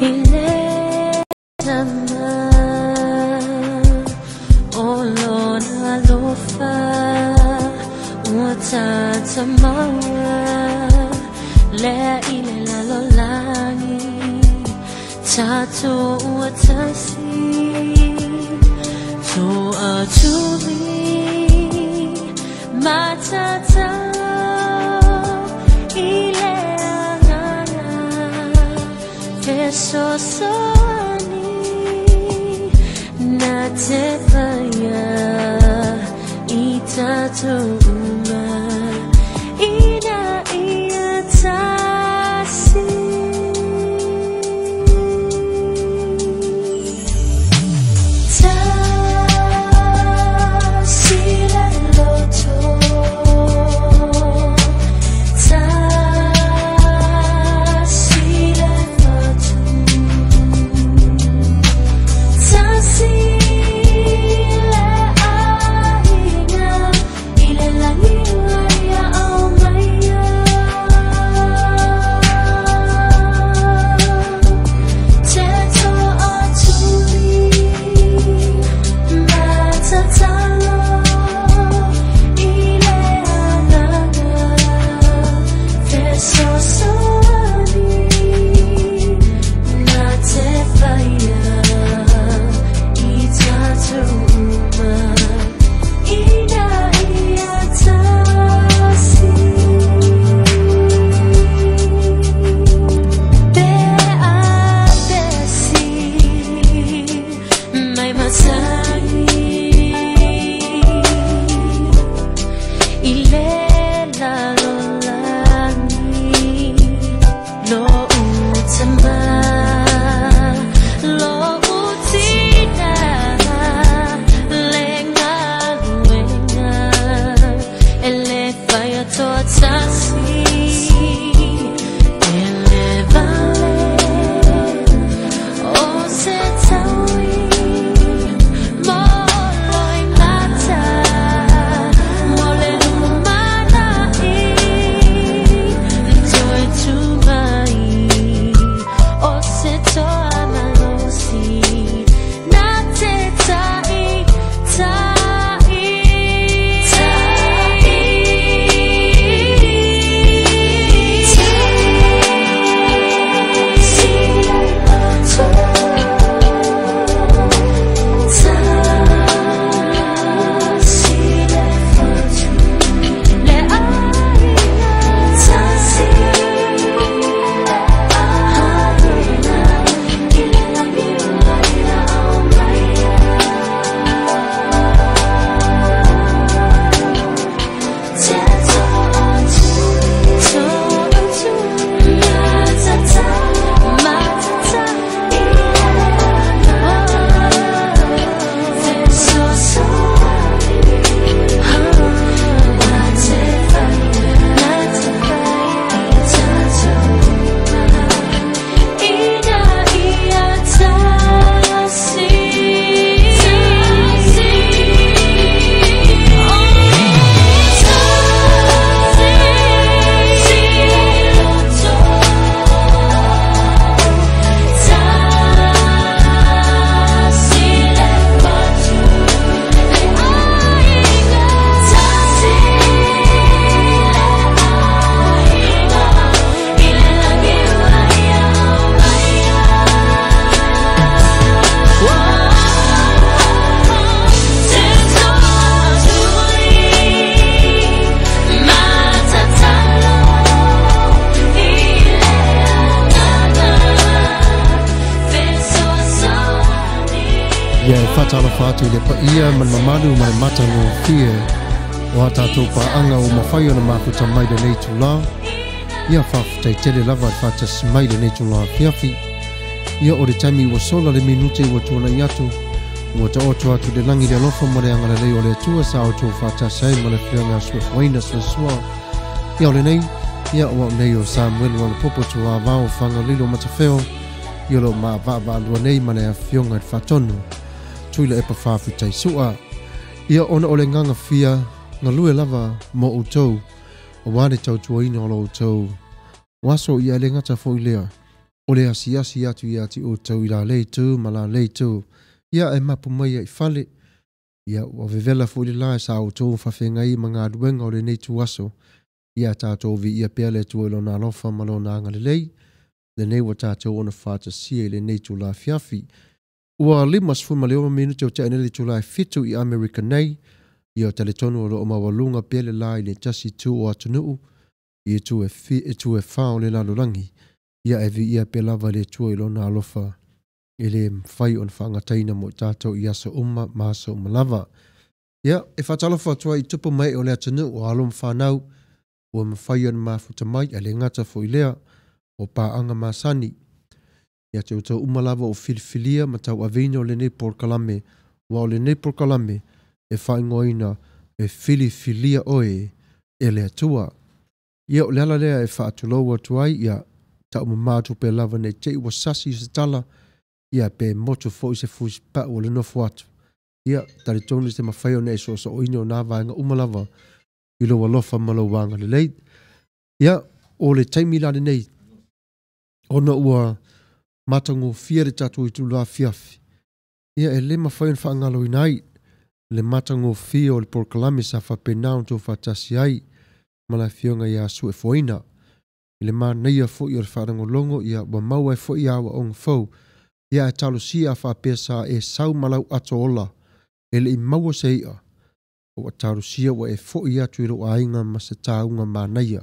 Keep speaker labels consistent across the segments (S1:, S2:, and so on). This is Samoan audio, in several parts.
S1: Ile tama o lona alofa ua tatamaua lea i le lalolagi tatou ua tasi toatuli matatalo i le agaga fesoasoani na te faia i tatou uma ina ia tasi. Tasi le loto, tasi le fatu, tasi le aiga i le lagi ua ia aumaia. Te toatuli matatalo i le agaga fesoasoani na te faia i tatou uma ina ia tasi. Pe apesi mai masani i le lalolagi lo utama lo utina le galuega e le faia toatasi e le vale o se taui mo loi mata mo le lumanai toe tu mai o se toa malosi na te tai tai. Tasi le loto, tasi le fatu, le aiga, tasi le aiga i le lagi ua ia aumaia. Te toatuli, toatuli, matatalo, matatalo i le agaga fesoasoani na te faia, na te faia i tatou uma ina ia tasi. Tasi. Tasi le loto, tasi le fatu, le aiga, tasi le aiga i le lagi ua ia aumaia. Te toatuli matatalo i le agaga fesoasoani.
S2: Ia e whatalofa atu i le paia ma le mamalu ma le matagofie o a tātou pāanga o mawhai o na mafuta mai lenei tūlā. Ia whawhitai tele lava le whātasi mai lenei tūlā fiafi. Ia o le taimi ua sola le minute ua tuana i atu. Ua ta oto atu le langi le alofa mo le angalalei o le Atua sa o tō whātasi ai ma le whianga suefuaina suasua. Ia o lenei, ia o au nei o Samuel wana popo tō āwao whangalilo matawheo. Ia lo maa vaa lua nei ma le afioga i le whātonu. Tui le epa whawhitai sua. Ia ona o le nganga fia ngalue lava mo outou. O wā le tautuaina o lo outou. Waso ia le ngata fo i lea. O le asiasi atu ia te outou i la lea itu ma la lea itu, ia e mapu mai ai i fale. Ia ua vevela foi le la sa outou faafeagai ma galuega o lenei ituaso, ia tatou viia pea le Atua i Lona alofa ma Lona agalelei, lenei ua tatou ono faatasia i lenei itula afiafi. Ua 56 minute o tea nei le itula e 7 i Amerika nei, ia talitonu o lo o maualuga pea le la i le tasi itu o atunuu, i itu e, itu e fa o le lalolagi, ia e viia pea lava le Atua i Lona alofa e le mafai ona faagataina mo i tatou i aso uma ma aso uma lava. Ia, e faatalofa atu ai i tupu ma ee o le atunuu o alo ma fanau ua mafai ona mafuta mai, ae le gata foi i lea o paaga masani. Ia te outou uma lava o filifilia ma tauaveina o lenei polokalame, aua o lenei polokalame e faaigoaina e Filifilia Oe e le Atua. Ia, o le ala lea e faatulou atu ai, ia taumama atu pea lava nei te i ua sasi se tala, ia pe motu foi se fusipau o le nofo atu. Ia, talitonu se mafai ona e soosooina o nā vaega uma lava i lou alofa ma lou agalelei. Ia, o le taimi la lenei, ona ua matagofie le tatou itula afiafi, ia e le mafai ona faagaloina ai le matagofie o le polokalame sa faapena ona outou faatasi ai ma le afioga ia Suefoina. I le manaia foi o le faalogologo, ia ua maua ai foi aoaoga fou, ia ae talosia a faapea sa e sau ma lau ato ola e le i maua se i'a, ua talosia ua e foi atu i lou aiga ma se tauga manaia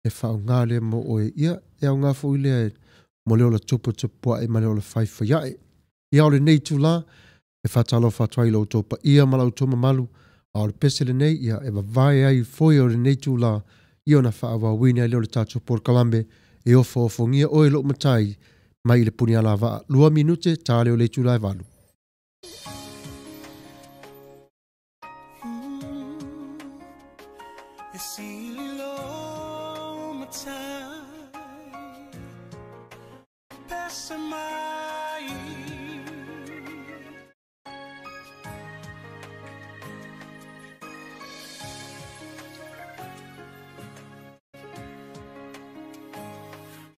S2: e faaaoga lea mo oe, ia e aoga foi lea mo le ola tuputupuae ma le ola faifaiae. Ia o lenei itula e faatalofa atu ai i lo outou paia ma la outou mamalu, a o le pese lenei ia e vavae ai foe o lenei itula ia ona faaauauina ai lea o le tatou polokalame e ofoofogia oe lou matai mai i le punialavaa. 2 minute ta lea o le itula e 8.
S3: E sili lo matai, pese mai.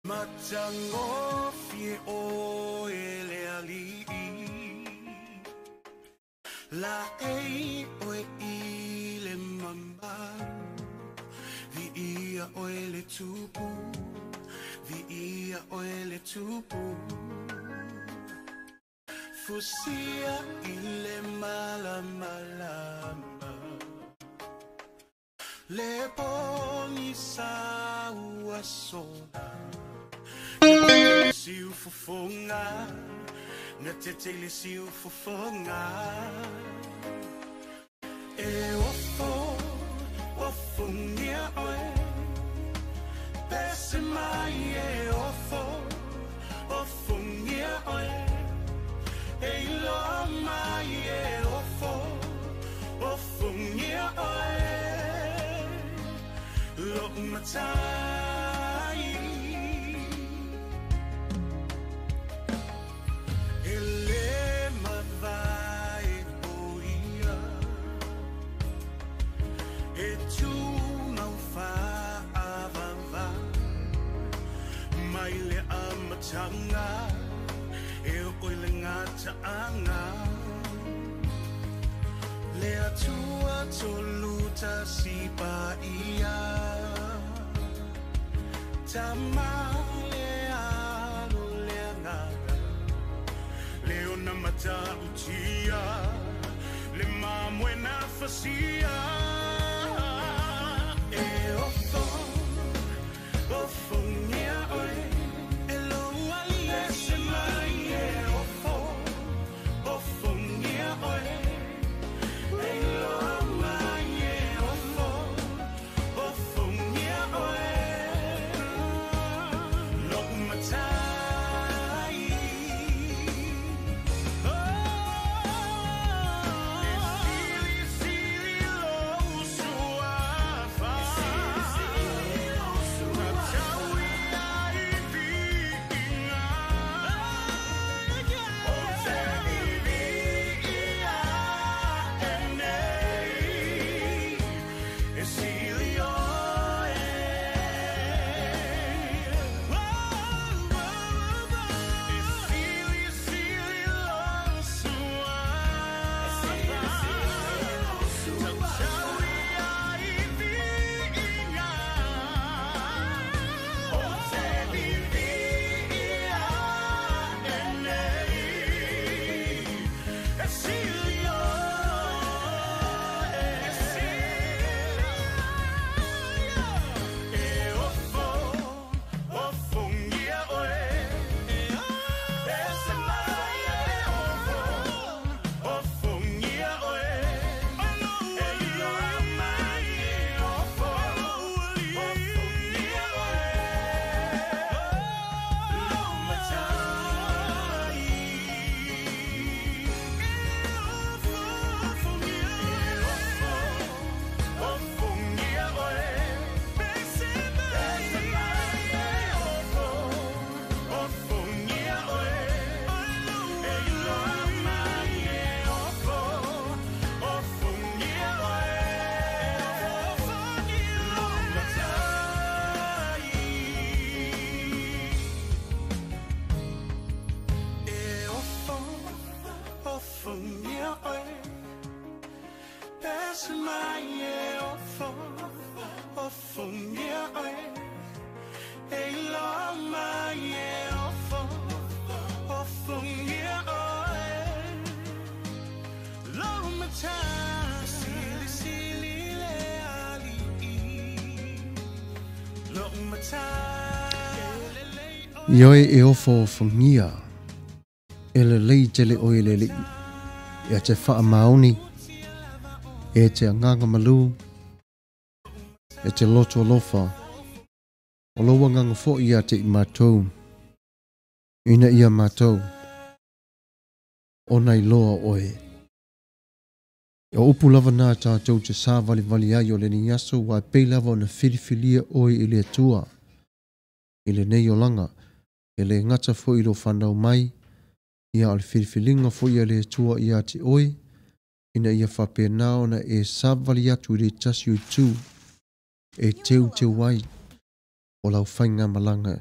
S3: Matagofie oe le alii, la ei oe i le mamalu, viia oe le tupu, viia oe le tupu. Fusia i le malamalama, le pogisa ua sola. Si ufofoga, na tete le si ufofoga. E ofo, ofongia oe, pese mai e ofo, ofongia oe. E iloa mai e ofo, ofongia oe. Lou matai. E le mavae o ia, e tumau faavava, mai le amataga e oo i le gataaga. Le Atua tolu tasi paia, Tama le Alo le Agaga, le ona matautia, le mamoe na fasia. E ofo, ofongia oe, e lou alii ese mai. E ofo, ofongia oe, e iloa mai. E ofo, ofongia oe, lou matai. E silisili
S2: I oe e ofoofogia, e lelei tele oe e le Alii, e te faamaoni, e te agaga malū, e te loto alofa, o lou agaga foi ia te i matou, ina ia matou, ona iloa oe. O upu lava na tatou te savalivali ai o lenei aso, ua e pei lava ona filifilia oe e le Atua i lenei olaga, e le gata foi i lou fanau mai, ia o le filifiliga foi a le Atua ia te oe, ina ia faapena ona e savali atu i le tasi o itu e teuteu ai o lau faigamalaga,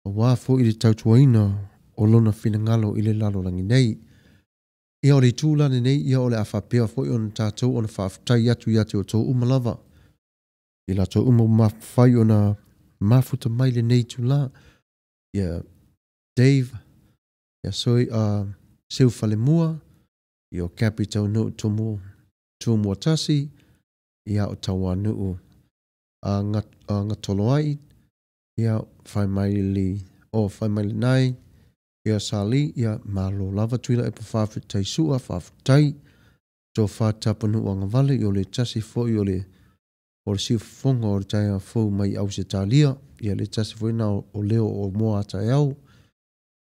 S2: aua foi le tautuaina o lona finagalo i le lalolagi nei. Ia o le itu la lenei, ia o le a faapea foi ona tatou ona faafetai atu ia te outou uma lava, i latou uma ua mafai ona mafuta mai lenei itula, ia Dave, ia Soi, Seu Falemua, ia o Capi Taunuu Tumu, Tumuatasi, ia o Tauanuu Ngatoloai, ia Faimaili, o Faimailinai, ia Sali, ia malo lava Tuila epa faafetai sua, faafetai, tofa Tapanuu Agavale, ia o le tasi foi o le siufofoga o le taeao fou mai Ausetalia, ia le tasi foi na o leo o moa taeao.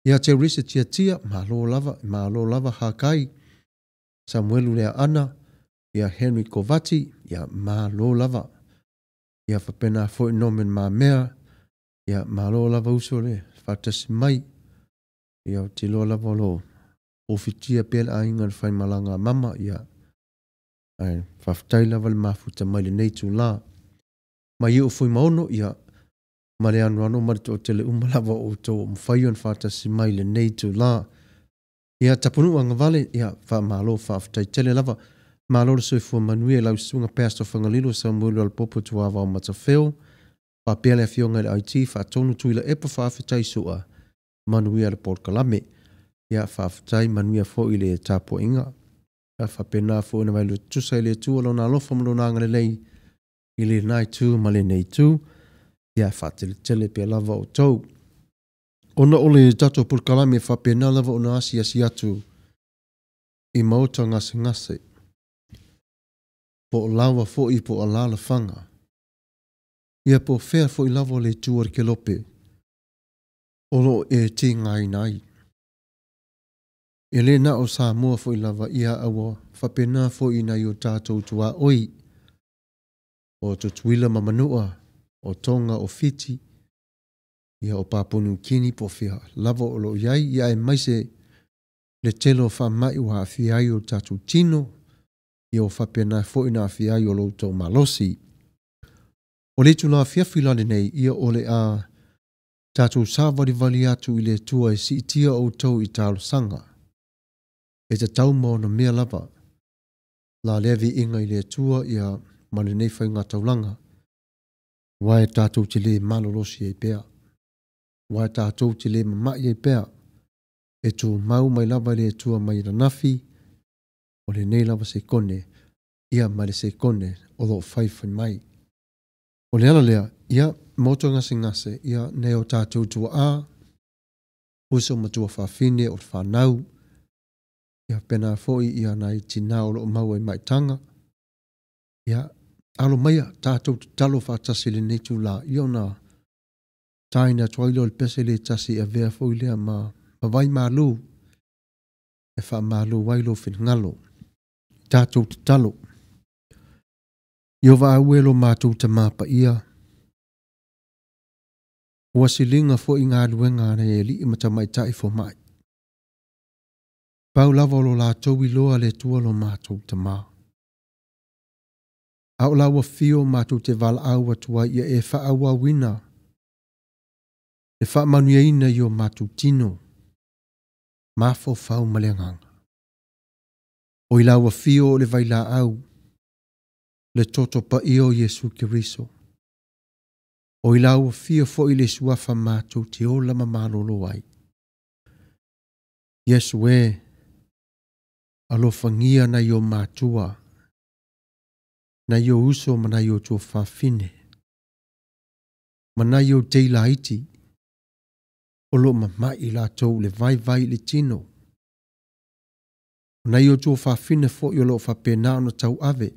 S2: Ia te Risa Tiatia, malo lava Hakai, Samuelu Lea Ana, ia Henry Kovati, ia malo lava. Ia whapena foi Norman Mamea, ia malo lava uso le whatasi mai. Ia o te loa lava lo ofitia pea le aiga le whaimalanga a mama, ia ai whafetai lava le mafuta mai le nei tūlā. Mai i o fui maono, ia ma le anu ano ma le tō tele uma lava o tō mwhai on whatasi mai le nei tūlā. Ia tapunua ngavale, ia wha malo whafetai tele lava. Malo le soifua manuia lau susuga Pastor Fagalilo Samuelu Alpopo Tuava o Matafeo. Faapea le afioga i le IT, faatonu Tuila Epa faafetai sua, manuia le polokalame. Ia faafetai manuia foi le tapuaiga. Ia faapena foi ona vailua tutusa i le Atua lona alofa ma lona agalelei i lenai tu ma lenei tu. Ia faateletele pea lava o tou. Ona o le tatou polokalame faapena lava ona asiasi atu i maota gasegase, po o lawa foi po o alalafaga, ia po o fea foi lava le itu o le kelope o loo e tigaina ai. E le na o Samoa foi lava, ia aua faapena foi nai o tatou tuaoi, o Tutuila ma Manua, o Tonga, o Fiti, ia o Papua New Guinea po o fea lava o loo iai, ia e maise le tele o faamai ua aafia ai o tatou tino, ia o faapena foi na aafia ai o lo outou malosi. O le itula afiafi la lenei, ia o le a tatou savalivali atu i le Atua e siitia outou i talosaga, e tatau ma ona mea lava, la lea viiga i le Atua ia ma lenei faigataulaga, ua e tatou te le malolosi ai pea, ua e tatou te le mamai ai pea, e tumau mai lava i le Atua mai ananafi, o lenei lava sekone, ia ma le sekone o loo faifai mai. O le ala lea, ia moto gasegase, ia nei o tatou tuaa, uso matua faafine o le whanau, ia pena foi ia nai tina o loo maua i maitaga, ia alo maia tatou tatalo faatasi i lenei tula, ia ona taina atu ai lea o le pese le tasi e avea foi lea ma vai malu, e faamalu ai lou finagalo. Tatou tatalo. Ia vaau e lo matou tama paia, ua siliga foi galuega a nai alii ma tamaitai fomai. Pau lava o lo latou iloa le Atua lo matou tama. A o la ua fio matou te valaau atu ai ia e faaauauina le faamanuiaina i o matou tino, mafaufau ma le agaga. O i la ua fio o le vailaau, le toto paia o Iesu Keriso. O i la ua fio foi le suafa matou te ola ma malolo ai. Iesu e, alofagia nai o matua, nai o uso ma nai o tuafafine. Ma nai ou tei laiti o loo mama'i latou i le vaivai i le tino. O nai ou tuafafine foi o loo faapena ona tauave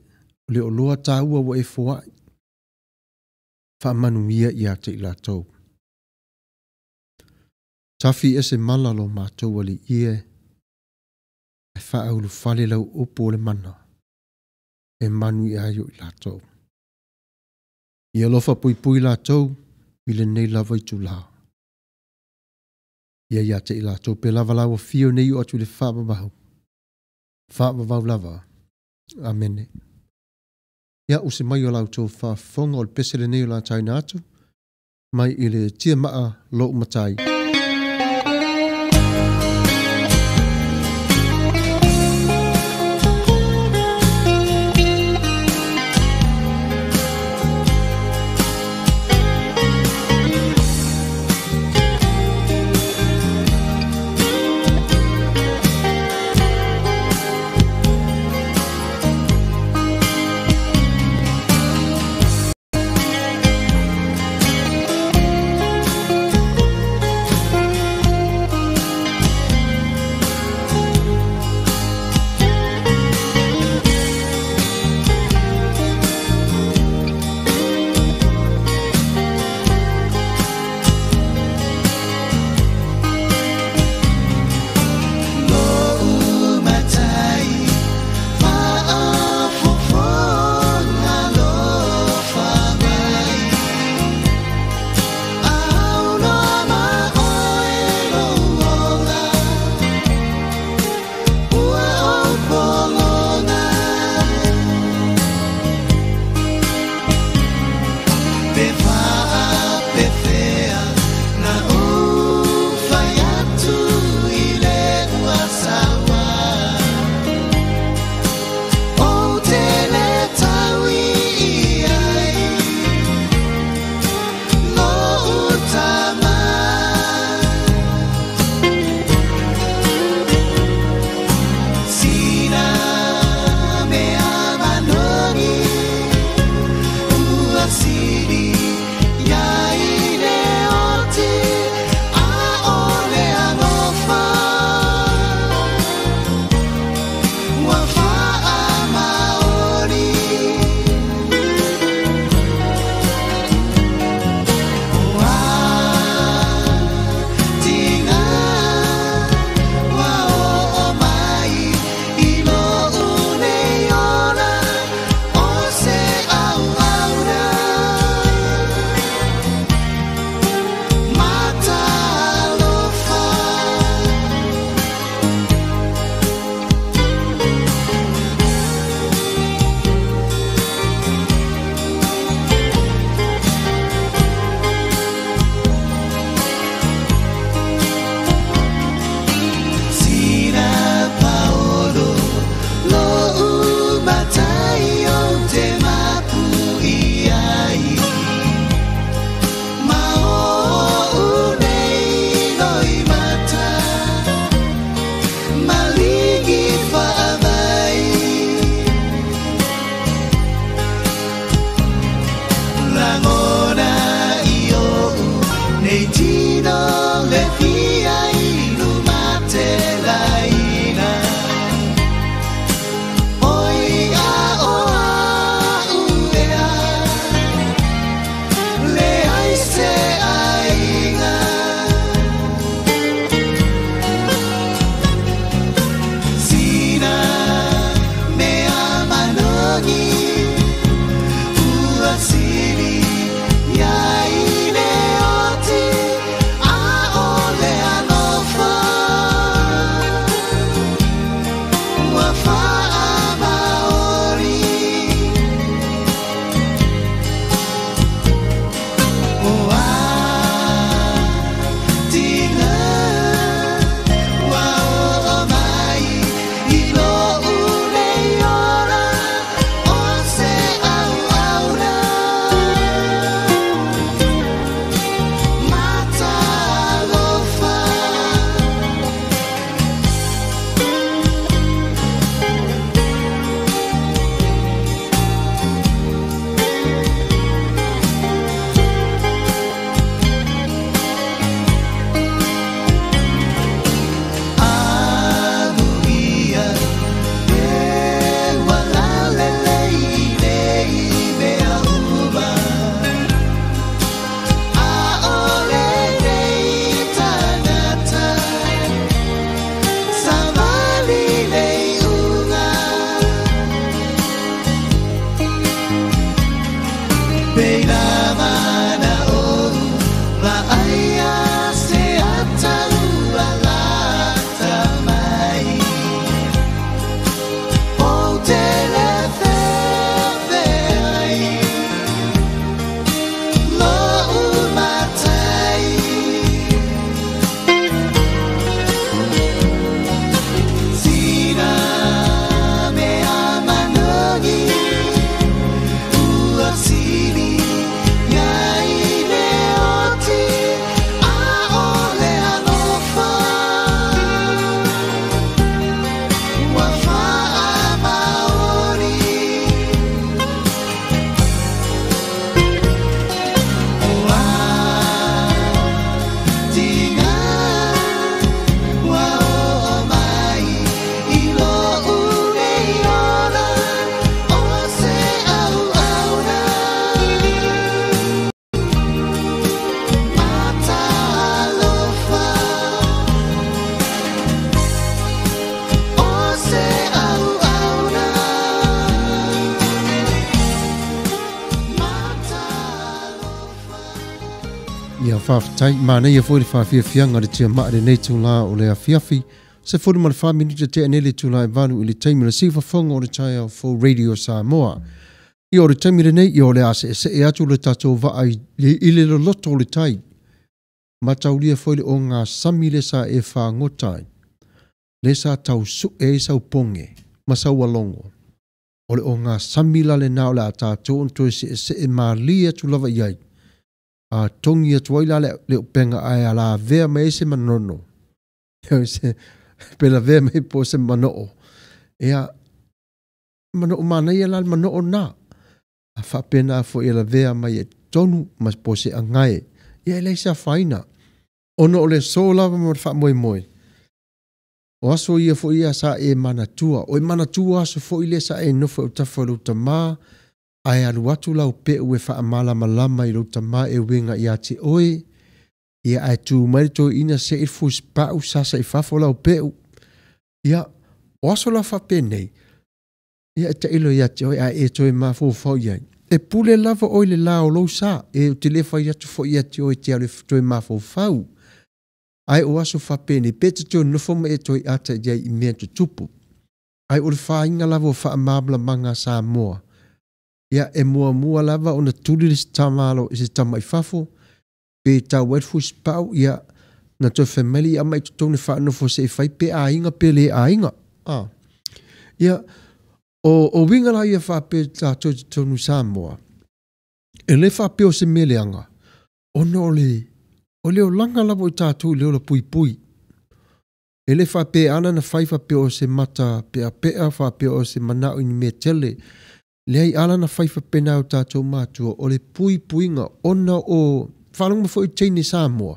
S2: o le oloa taua ua e foai, faamanuia ia te i latou. Tafi ese mala lo matou Alii e, ae faaulufale lau upu o le mana e manuia ai o i latou. Ia alofa puipui latou i lenei lava itula. Ia ia te i latou pe lava lau afio nei o atu i le faavavau. Faavavau lava. Amene. Ia usi mai o la outou faafofoga o le pese lenei o le a taina atu mai i le tiamaa lou matai. Faafetai, manaia foi le faafiafiaga o le tiamaa i lenei itulā o le afiafi. 14 minute tea nei le itulā e 8 i le taimi o le siufofoga o le taeao fou Radio Samoa. Ia o le taimi lenei, ia o le a seesee atu le tatou vaa i le loloto o le tai. Mataulia foi le ogasami le sa e fagota ai, le sa tausue ai sau poge ma sau alogo. O le ogasami la lenā o le a tatou ona toe seesee malie atu lava i ai. A togi atu ai la le upega ae alavea mai ai se manono. Pe lavea mai po o se manoo. Ia, manoo manaia la le manoo na. A faapena foi e lavea mai e totonu ma po o se agae. Ia e leai se afaina. Ona o le aso lava ma le faamoemoe. O aso ia foi ia sa e manatua. O e manatua aso foi lea sa e nofo i autafa o lou tamā, ae alu atu lau peu e faamalamalama i lou tamā e uiga ia te oe, ia ae tu mai le toeaina se'i le fusipau sasa i fafo lau peu. Ia, o aso la faapenei, ia e tailo ia te oe ae e toe mafaufau i ai. E pule lava oe i le la o lou sa, e ou te le fai atu foi ia te oe e te alu e toe mafaufau. Ae o aso faapenei, pe te toe nofo ma e toe ata i ai i mea tutupu. Ae o le fāiga lava o faamalamalamaga a Samoa, ia e muamua lava ona tuli le tamalo i se tama i fafo, pe tau ai le fusipau, ia na toe fai mai lea, ia aumai i totonu e faanofo se i fai pe aiga pe le aiga. A. Ia, o uiga la ia faapea tatou i totonu i Samoa, e le faapea o se mea leaga, ona o le, o le olaga lava o i tatou i le ola puipui. E le faapea ana na fai faapea o se mata peapea, faapea o se manao i ni mea tele. Leai, ala na fai faapena e o tatou matua, o le puipuiga, ona o, faalogo mai foi i teine Samoa,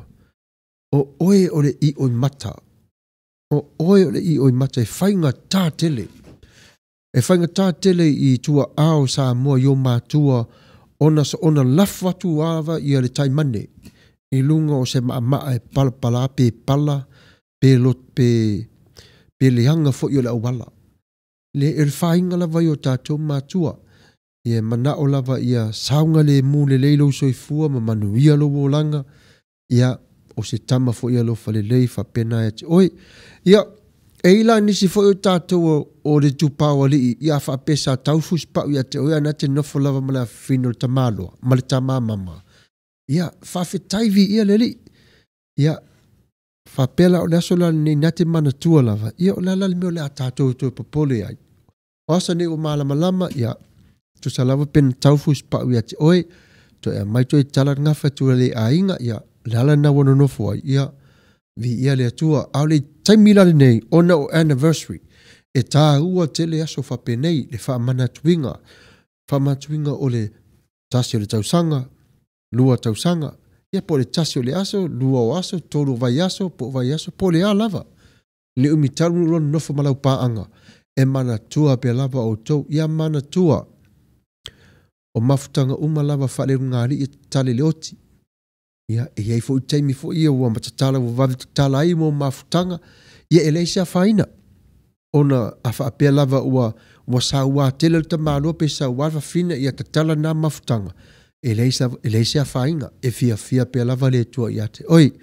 S2: o oe o le io i mata. O oe o le io i mata e faigata tele. E faigata tele i tuaao o Samoa i o matua ona soona lafo atu lava ia le taimane i luga o se maamaa e palapala pe pala pe lot pe pe leaga foi o le auala. Le o le fāiga lava ia o tatou matua. Ia e manao lava ia saogalemu lelei lou soifua ma manuia lou olaga, ia o se tama foi alofa lelei faapena ia te oe. Ia, e i la nisi foi o tatou o le itupa o alii, ia a faapea sa tau fusipau ia te oe ae na te nofo lava ma le afafine o le tamaloa ma le tamamama, ia, faafetai viia le Alii. Ia, faapea la o le aso la lenei na te manatua lava, ia o le a la le mea o le a tatou toe popole ai. O aso nei ua malamalama, ia, tusa lava pe na tau fusipau ia te oe, toe aumai toe tala le gafa atu e le aiga, ia, le ala lena ua nonofo ai, ia, viia le Atua. A o le taimi la lenei, ona o anniversary, e tāua tele aso faapenei, le faamanatuiga, faamanatuiga o le tasi o le tausaga, 2 tausaga, ia po o le tasi o le aso, 2 o aso, 3 o vaiaso, po o vaiaso, po o le a lava. Le umi talu lona nofo ma lau paaga, e manatua pea lava outou, ia manatua. O mafutaga uma lava faalelugalii e tatala i le oti. Ia, e i ai foi taimi foi ia ua matatala, ua vave tatala ai mo mafutaga, ia e leai se afaina. Ona a faapea lava ua ua sauā tele le tamaloa pe sauā le fafine, ia tatala na mafutaga, e leai sa e leai se afaina, e fiafia pea lava le Atua ia te oe.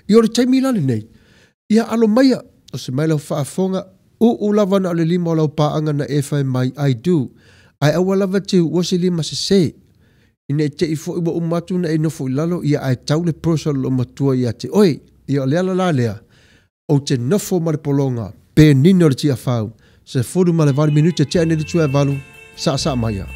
S2: Ia o le taimi la lenei, ia alo maia, o se mai lau faafofoga, uu lava na o le lima o lau paaga na e fai mai, I do. Ae aua lava te uua se lima sese. Ina i te i foi ua uma atu na e nofo i lalo, ia ae tau le purse o le loomatua ia te oe. Ia o le ala la lea, ou te nofo ma le pologa, penina o le Tiafau, 18 minute tea nei le tua e 8, saasaa maia.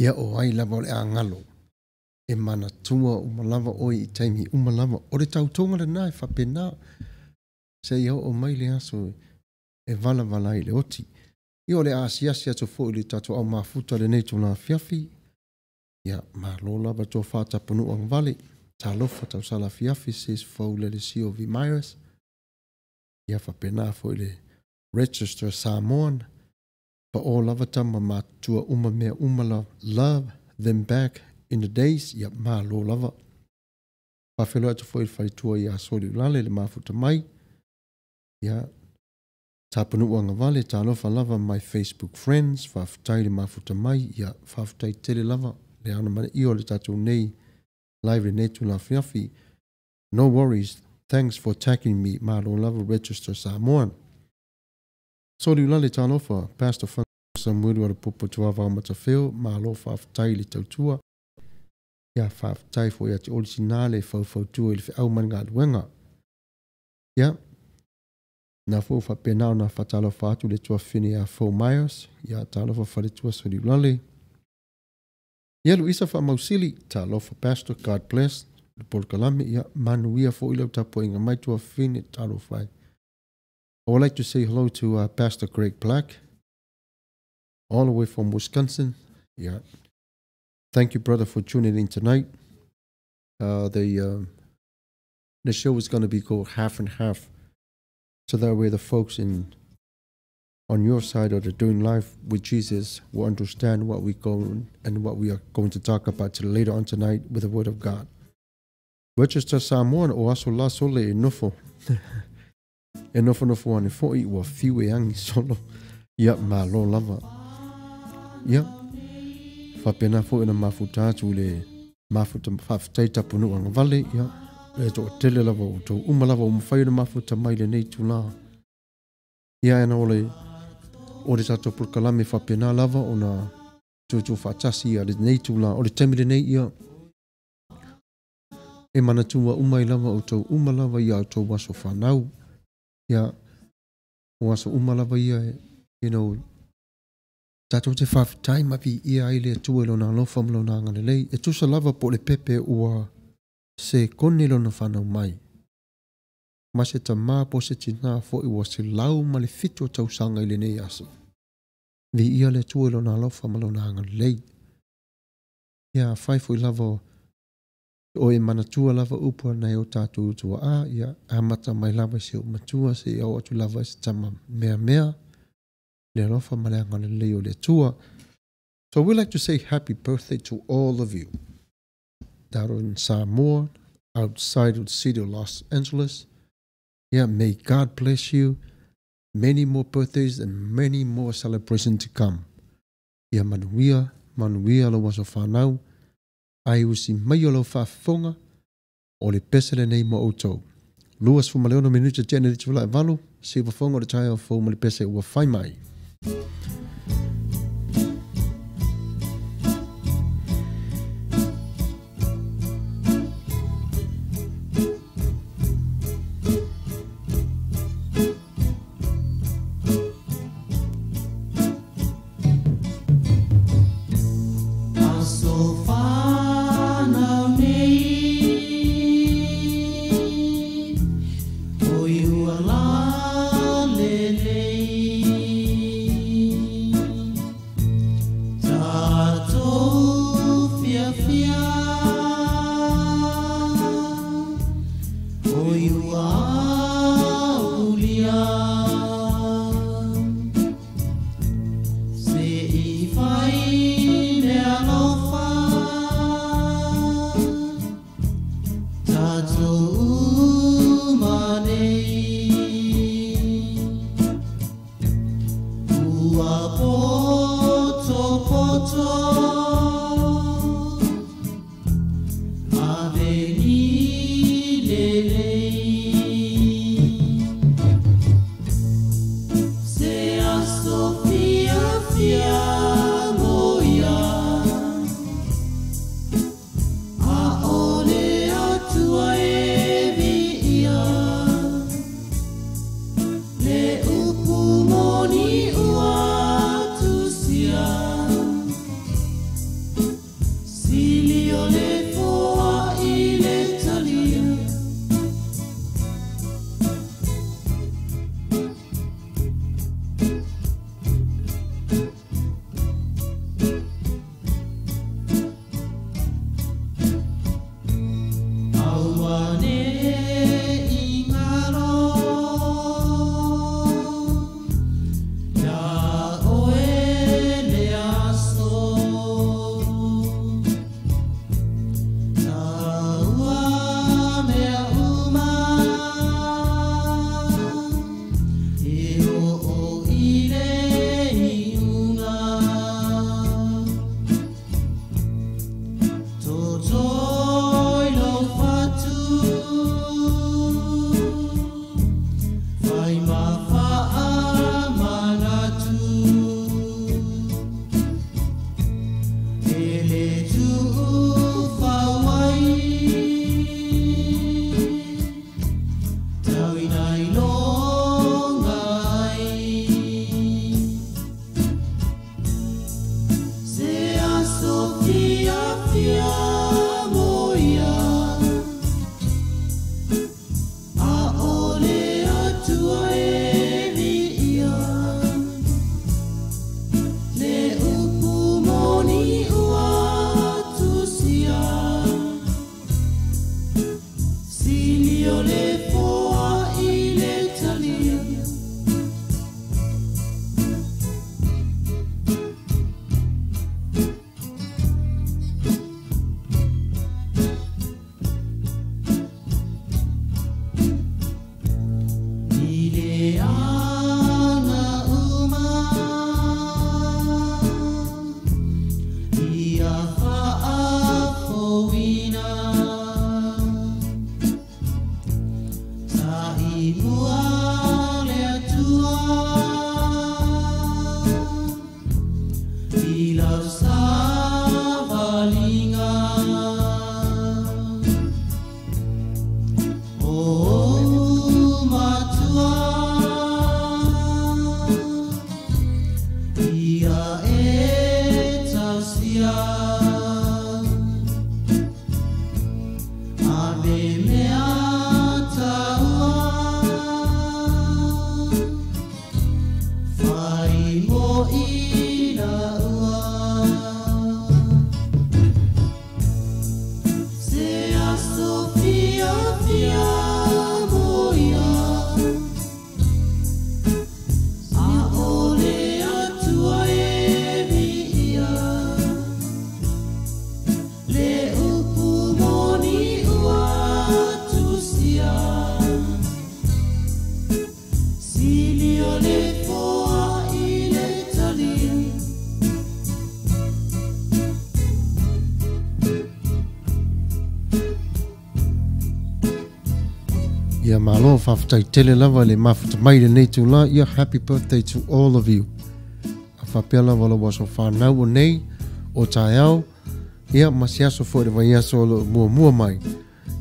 S2: Ia o ai lava o le agalo e manatua uma lava oe i taimi uma lava. O le tautoga lenā e faapena seia oo mai le aso e valavala ai i le oti. Ia o le asiasi atu foi i le tatou au mafuta lenei itula afiafi. Ia malo lava tofa Tapunuu agavale. Talofa tausala afiafi sis fou le Lelesio V. Myers. Ia faapena foi le Register Samoan. Pao lava tama matutua uma mea uma la love them back in the days. Ia malo lava. Faafeiloai atu foi i le faletua ia Soliulale le mafuta mai. Ia Tapunuu agavale talofa lava my Facebook friends. Faafetai le mafuta mai. Ia faafetai tele lava le ana manaia o le tatou nei live lenei itula afiafi. No worries, thanks for tagging me. Malo lava Register Samoan. Soliulale talofa Pastor Fana Samuelu Alapopo Tuavao Matafeo. Malo faafetai i le tautua. Ia faafetai foi ia te oe le tina le faufautua i le feau ma le galuega. Ia, na foi ua faapena ona faatalofa atu le tuafafine ia Fou Myers. Ia talofa faletua Soliulale. Ia Luisa Faamausili, talofa Pastor, God bless le polokalame. Ia manuia foi lau tapuaiga mai tuafafine, talofa ai. I would like to say hello to Pastor Greg Black, all the way from Wisconsin. Yeah. Thank you, brother, for tuning in tonight. The show is going to be called Half and Half, so that way the folks in on your side of the Doing Life with Jesus will understand what we go and what we are going to talk about till later on tonight with the Word of God. Register Samoan o aso la sole e nofo. E nofo nofo ane foi ua fiu e angi solo. Ia malo lava. Ia faapena foi na mafuta atu le mafuta faafetai Tapunuu agavale. Ia e toatele lava o outou uma lava o mafai ona mafuta mai lenei itula. Ia ena o le o le tatou polokalame faapena lava ona tuutuu faatasi ia lenei itula. O le taimi lenei ia e manatua uma ai lava outou uma lava ia outou aso fanau. Ia o aso uma lava ia, you know, tatou te faafetai ma viia ai le Atua i lona alofa ma lona agalelei. E tusa lava po o le pepe ua se kone lona fanau mai. Ma se tamā po o se tinā foi ua 107 o tausaga i lenei aso. Viia le Atua i lona alofa ma lona agalelei. Ia afai foi lava o e manatua lava upu a nai o tatou tuaa, ia amata mai lava i si ou matua, seia oo atu lava i se tama meamea, le alofa ma le agalelei o le Atua. So we like to say happy birthday to all of you that are in Samoa, outside of the city of Los Angeles. Yeah, may God bless you. Many more birthdays and many more celebrations to come. Ia manuia, manuia lou aso fanau, ai usi mai o lau faafofoga, o le pese lenei mo outou. 26 minute tea nei le itula e 8, siufofoga o le taeao fou ma le pese ua fai mai. Ia malo faafetai tele lava le mafuta mai lenei itulā. Ia, happy birthday to all of you. A faapea lava lou aso fanau o nei, o taeao, ia ma se aso foi le vaiaso o loo muamua mai.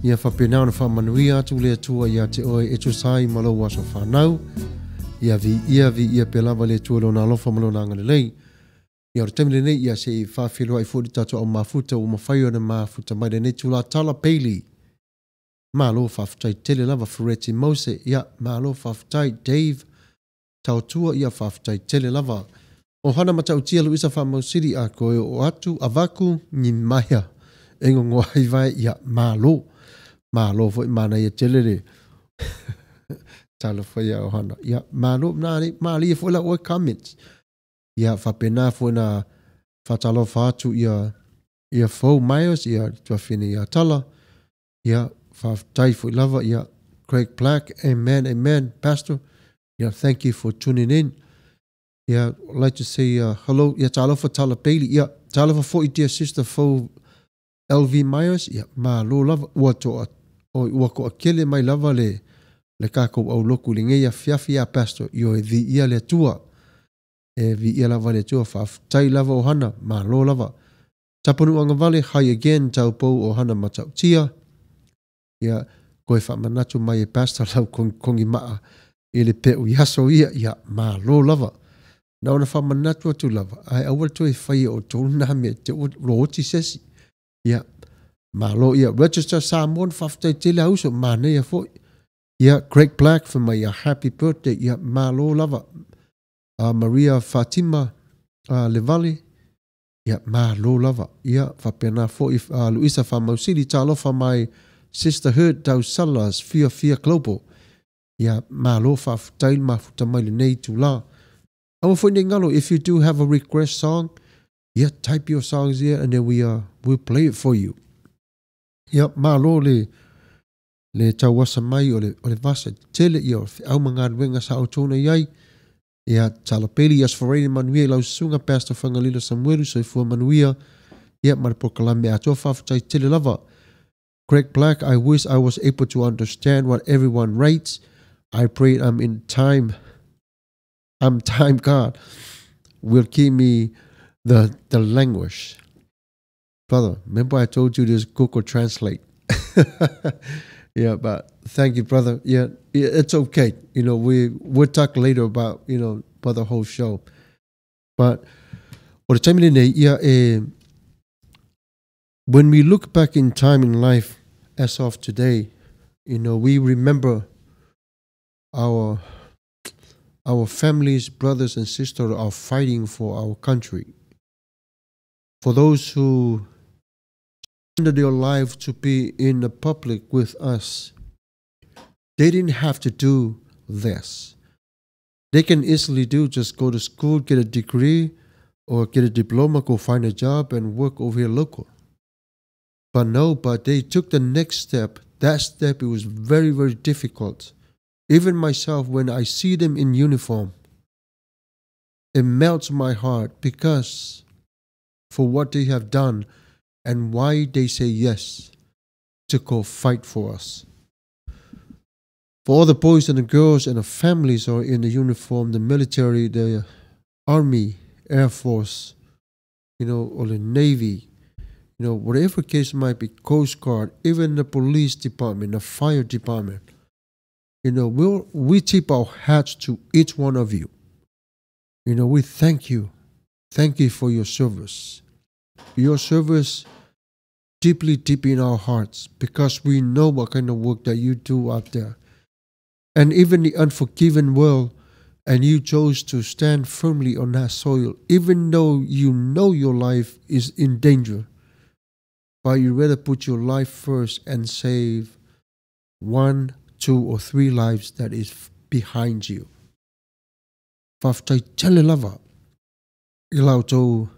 S2: Ia faapena ona faamanuia atu le Atua ia te oe e tusa ai ma lou aso fanau. Ia viia, viia pea lava le Atua i Lona alofa ma Lona agalelei. Ia o le taimi lenei, ia se i faafeiloai foi le tatou au mafuta ua mafai ona mafuta mai lenei itulā. Tala Bailey. Malo faafetai tele lava Fereti Mose, ia malo faafetai Dave Tautua, ia faafetai tele lava. Ohana Matautia Luisa Faamausili a koe oo atu avaku ni maea e gogoa ai vae, ia malo. Malo foi manaia tele le talofa ia Ohana. Ia malo na malie foi lau oe comments. Ia faapena foi na faatalofa atu ia ia Fou Myers, ia tuafine ia Tala. Ia, faafetai foi lava, ia, Craig Black, amen, amen, Pastor. Yeah, thank you for tuning in. Yeah, I'd like to say hello, yeah, talofa Tala Bailey, yeah, talofa foi dear sister Fou LV Myers, yeah, malo lava, ua toa, oi, ua toatele mai lava le, le kākou aulotu i lenei afiafi a Pastor, ioe, viia le Atua. E viia lava le Atua, faafetai lava ohana, malo lava. Tapunuu agavale, hi again, taupou ohana Matautia. Ia, koe faamanatu mai e Pastor lau kogimaa i le peu i aso ia, ia, malo lava. Na ona faamanatu atu lava, ae aua le toe faia o outou na mea te ua loti se isi. Ia, malo ia. Register Samoan, faafetai tele a uso, manaia foi. Ia, Craig Black for my happy birthday, ia, malo lava. Maria Fatima Levale, ia, malo lava. Ia, faapena foi Luisa Faamausili, talofa mai Sisterhood Tausalas Fia Fia Global. Ia, malo faafetai le mafuta mai lenei itulā. Aua foi nei galo, if you do have a request song, yeah, type your songs here and then we'll play it for you. Ia, malo le le tauasa mai o le, o le vasa tele ia o feau ma galuega sa outou na i ai. Ia, Talapeli, Aso Faraile manuia i lau susuga Pastor Fagalilo Samuelu, soifua manuia, ia ma le polokalame atoa faafetai tele lava. Craig Black, I wish I was able to understand what everyone writes. I pray I'm in time. I'm time God will give me the language. Brother, remember I told you this Google Translate. Yeah, but thank you, brother. Yeah, it's okay. We'll talk later about, about the whole show. But o le taimi lenei, ia e when we look back in time in life as of today, we remember our families, brothers and sisters are fighting for our country. For those who surrendered their life to be in the public with us, they didn't have to do this. They can easily do just go to school, get a degree or get a diploma, go find a job and work over here local. But no, but they took the next step. That step, it was very, very difficult. Even myself, when I see them in uniform, it melts my heart because for what they have done and why they say yes to go fight for us. For all the boys and the girls and the families are in the uniform, the military, the army, air force, or the navy, whatever case might be, Coast Guard, even the police department, the fire department, we tip our hats to each one of you. We thank you. Thank you for your service. Your service deeply, deep in our hearts, because we know what kind of work that you do out there. And even the unforgiven world, and you chose to stand firmly on that soil, even though you know your life is in danger. But you rather put your life first and save 1, 2, or 3 lives that is behind you. Faafetai tele lava i la outou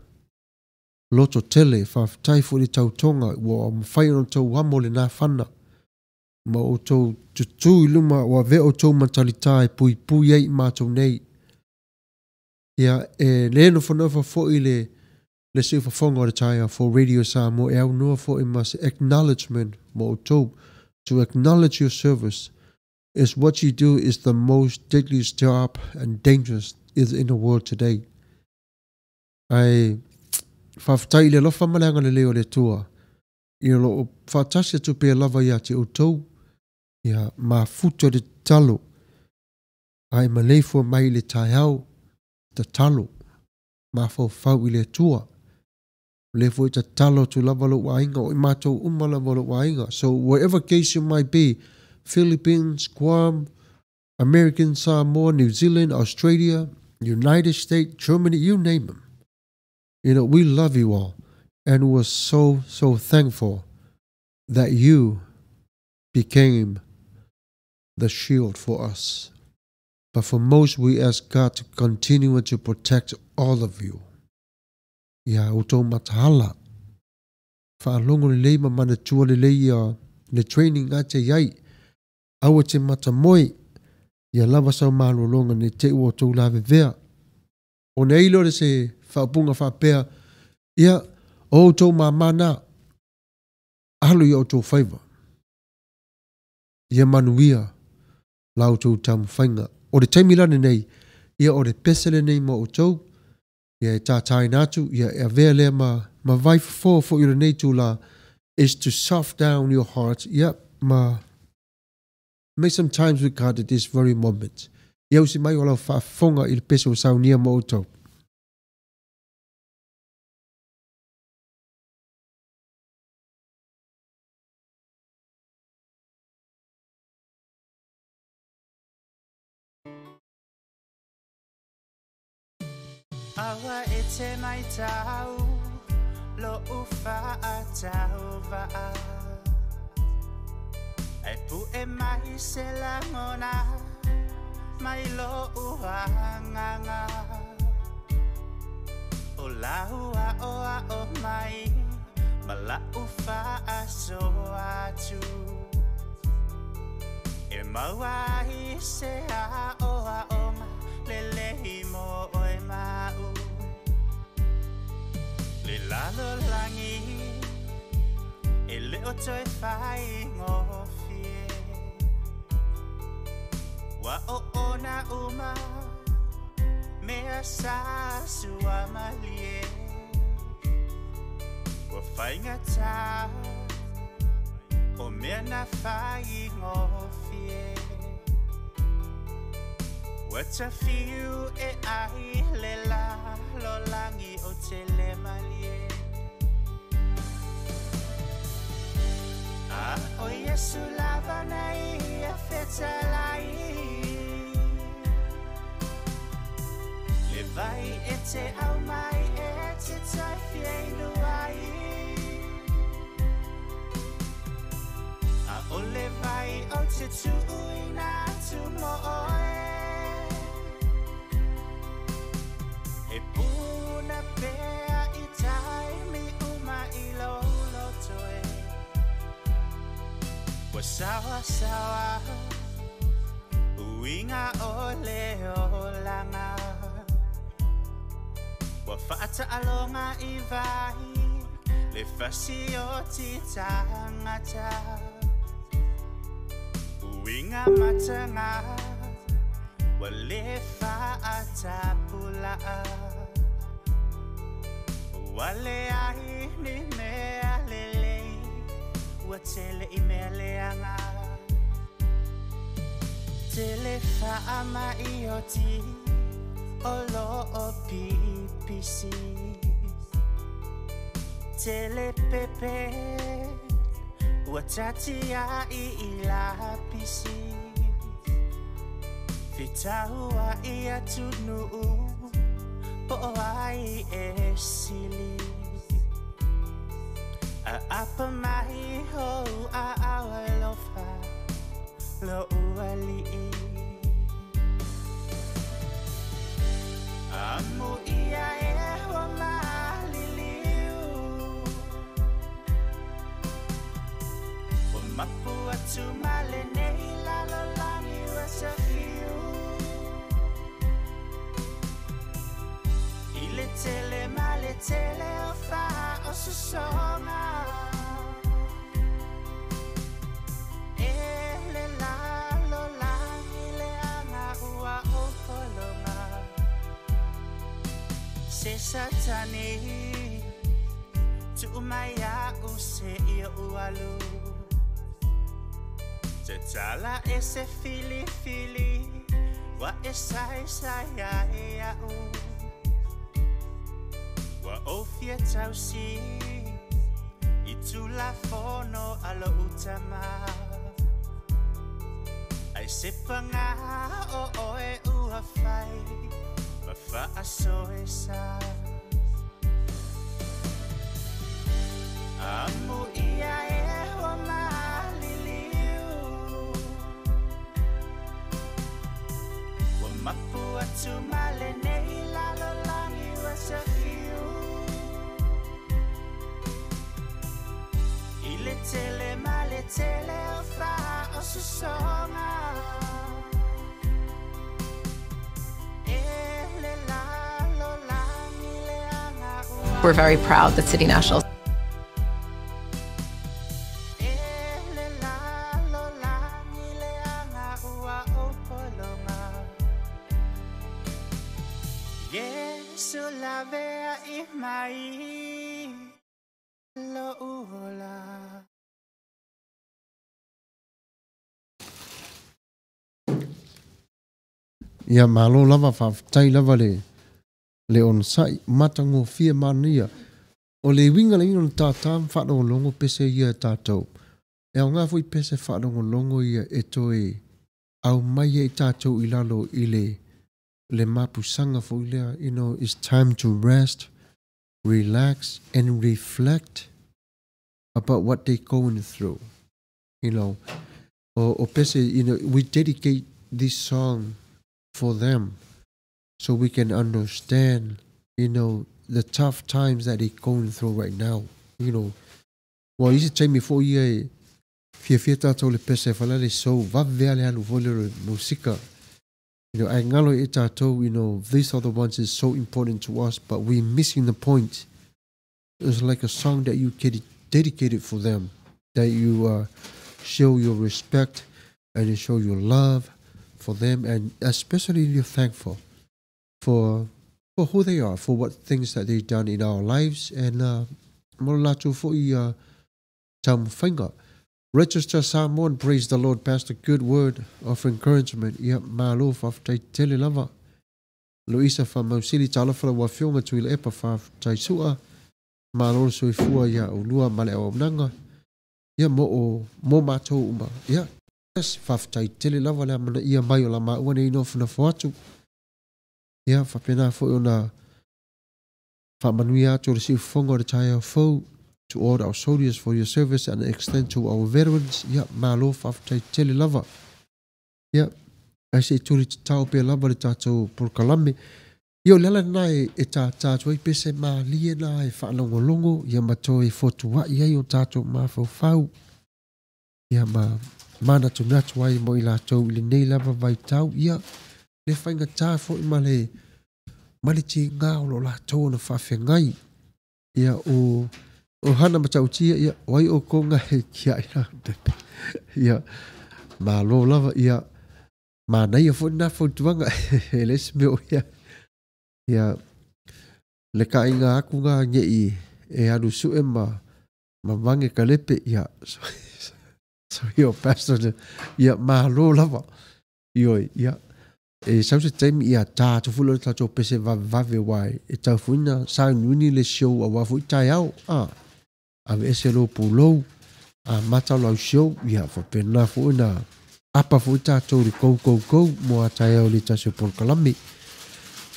S2: loto tele, faafetai foi le tautoga ua mafai ona outou amo lenā fana ma outou tutū i luma ua avea outou ma talitā e puipui ai i matou nei. Ia, e le nofonofo foi le le siufofoga o le taeao for Radio Samoa e aunoa foi ma se acknowledgement mo outou, to acknowledge your service. Is what you do is the most deadliest job and dangerous is in the world today. Ae faafetai i le alofa ma le agalelei o le Atua i o loo faatasi atu pea lava ia te outou, ia mafuta le tatalo ae maleifua mai i le taeao tatalo mafaufau i le Atua. O lea foi e tatalo atu lava lou aiga, o i matou uma lava o lou aiga. So wherever case you might be, Philippines, Guam, American Samoa, New Zealand, Australia, United States, Germany, you name them. You know, we love you all and we're so, so thankful that you became the shield for us. But for most, we ask God to continue to protect all of you. Ia outou mataala, faalogo lelei ma manatua lelei ia le training a te iai. Aua te matamoe, ia lava sau malologa nei te i ua outou lavevea. Ona i ai lea o se faaupuga faapea, ia, o outou māmā na, alo i outou faiva. Ia manuia la outou taumafaiga. O le taimi la lenei, ia o le pese lenei mo outou, ia e tātāina atu, ia e avea lea ma, ma vaifofo foi o lenei itulā, is to soft down your heart, ia, ma make some times with God at this very moment. Ia usi mai o lau faafofoga i le pese ua saunia mo outou.
S3: Aua e te maitau lo'u fa'atauvaa E pu'e mai se lagona mai lo'u agaga O lau a'oa'o mai ma la'u fa'asoa atu E maua ai se a'oa'oga lelei mo oe ma'u Le lalolagi e le o toe faigofie Ua oona uma mea sa suamalie Ua faigata o mea na faigofie Ua tafiu e ai le lalolagi o tele malie A o Iesu lava na ia fetalai Le vai e te aumai e te toe fiainu ai A o le vai o te tuuina atu mo oe E puna pea i taimi uma i lou loto e Ua saoasaoa uiga o le olaga Ua faataaloga i vai le fasioti tagata Uiga mataga ua le faatapulaa Ua leai ni mea lelei ua tele i mea leaga Tele faamai oti o loo pipisi Tele pepe ua tatiai i lapisi Fetauai atunuu po o ai e sili Aapa mai ou aao alofa lo'u alii Amuia e ua maliliu Ua mapu atu ma lenei lalolagi ua safiu I le tele ma le tele o faaososoga E le lalolagi Satani Tuu mai au se ia ualu Tatala e se fili fili Wa e sai sai ai au Wa ofia tausi I tula fono alo utama Ai se panga o oe ua fai Ma whaaso e sa Amu ia e wa maliliu Wa mapu atu male nei lalo langi wa sa fiu I le tele ma le tele o wha o sosonga E le lalo langi le anga ua
S4: We're very proud that City National
S3: E le lalo langi le anga ua o polonga Yesu la vea i mai lo uola.
S2: Ia malo lava faafetai lava le onosai matagofie manaia. O le uiga laina o le tātā ma faalogologo pese ia e tatou. E aogā foi pese faalogologo ia e toe aumai ai tatou i lalo i le mapusaga foi lea. You know, it's time to rest, relax and reflect about what they're going through. You know, o pese, you know, we dedicate this song for them so we can understand, you know, the tough times that they're going through right now. You know, well, isi taimi foi ia e fiafia tatou le pese fa le so vave le alu foi le musika. You know, ai ngalo e tatou, you know, these are the ones is so important to us, but we're missing the point. It's like a song that you can dedicate it for them, that you show your respect and you show your love for them, and especially you're thankful for who they are, for what things that they've done in our lives. And mo latou foi taumafaiga. Register Samoan, praise the Lord, Pastor, good word of encouragement. Ia malo faafetai tele lava. Luisa faamausili talofa lau afioga Tuilaepa faafetai sua. Malo le soifua ia ulua ma le auaunaga. Ia mo o mo matou uma. Ia yes, faafetai tele lava le amanaia mai o la maua nei nofonofo atu. Ia faapena foi ona faamanuia atu o le siufofoga o le taeao fou. To all our soldiers for your service and extend to our veterans. Ia malo faafetai tele lava. Ia ai se i tuli tatao pea lava le tatou polokalame. Ia o le ala lena e tātā atu ai pese malie na e faalogologo ia ma toe fotuai ai o tatou mafaufau. Ia ma manatunatu ai mo i latou i lenei lava vaitau. Ia le faigatā foi ma le tigā o lo latou ona faafegai. Ia o hana matautia, ia o ai o konga he kia i la pepe. Ia malo lava, ia manaia foi nā fautuaga e le isi mea o ia. Ia le kainga aku ngā ngei e alu sue ma mange kalepe, ia so ia pastor, ia malo lava. Ioi, ia e sau se taimi ia tā atu foi le tatou pese vavevave wai e taufuina sauniuni le show auā foi taeao a ave ese lo pulou a mata o lau show ia faapena foi na apa foi tatou i le go go go mo a taeao i le tasi o polokalame.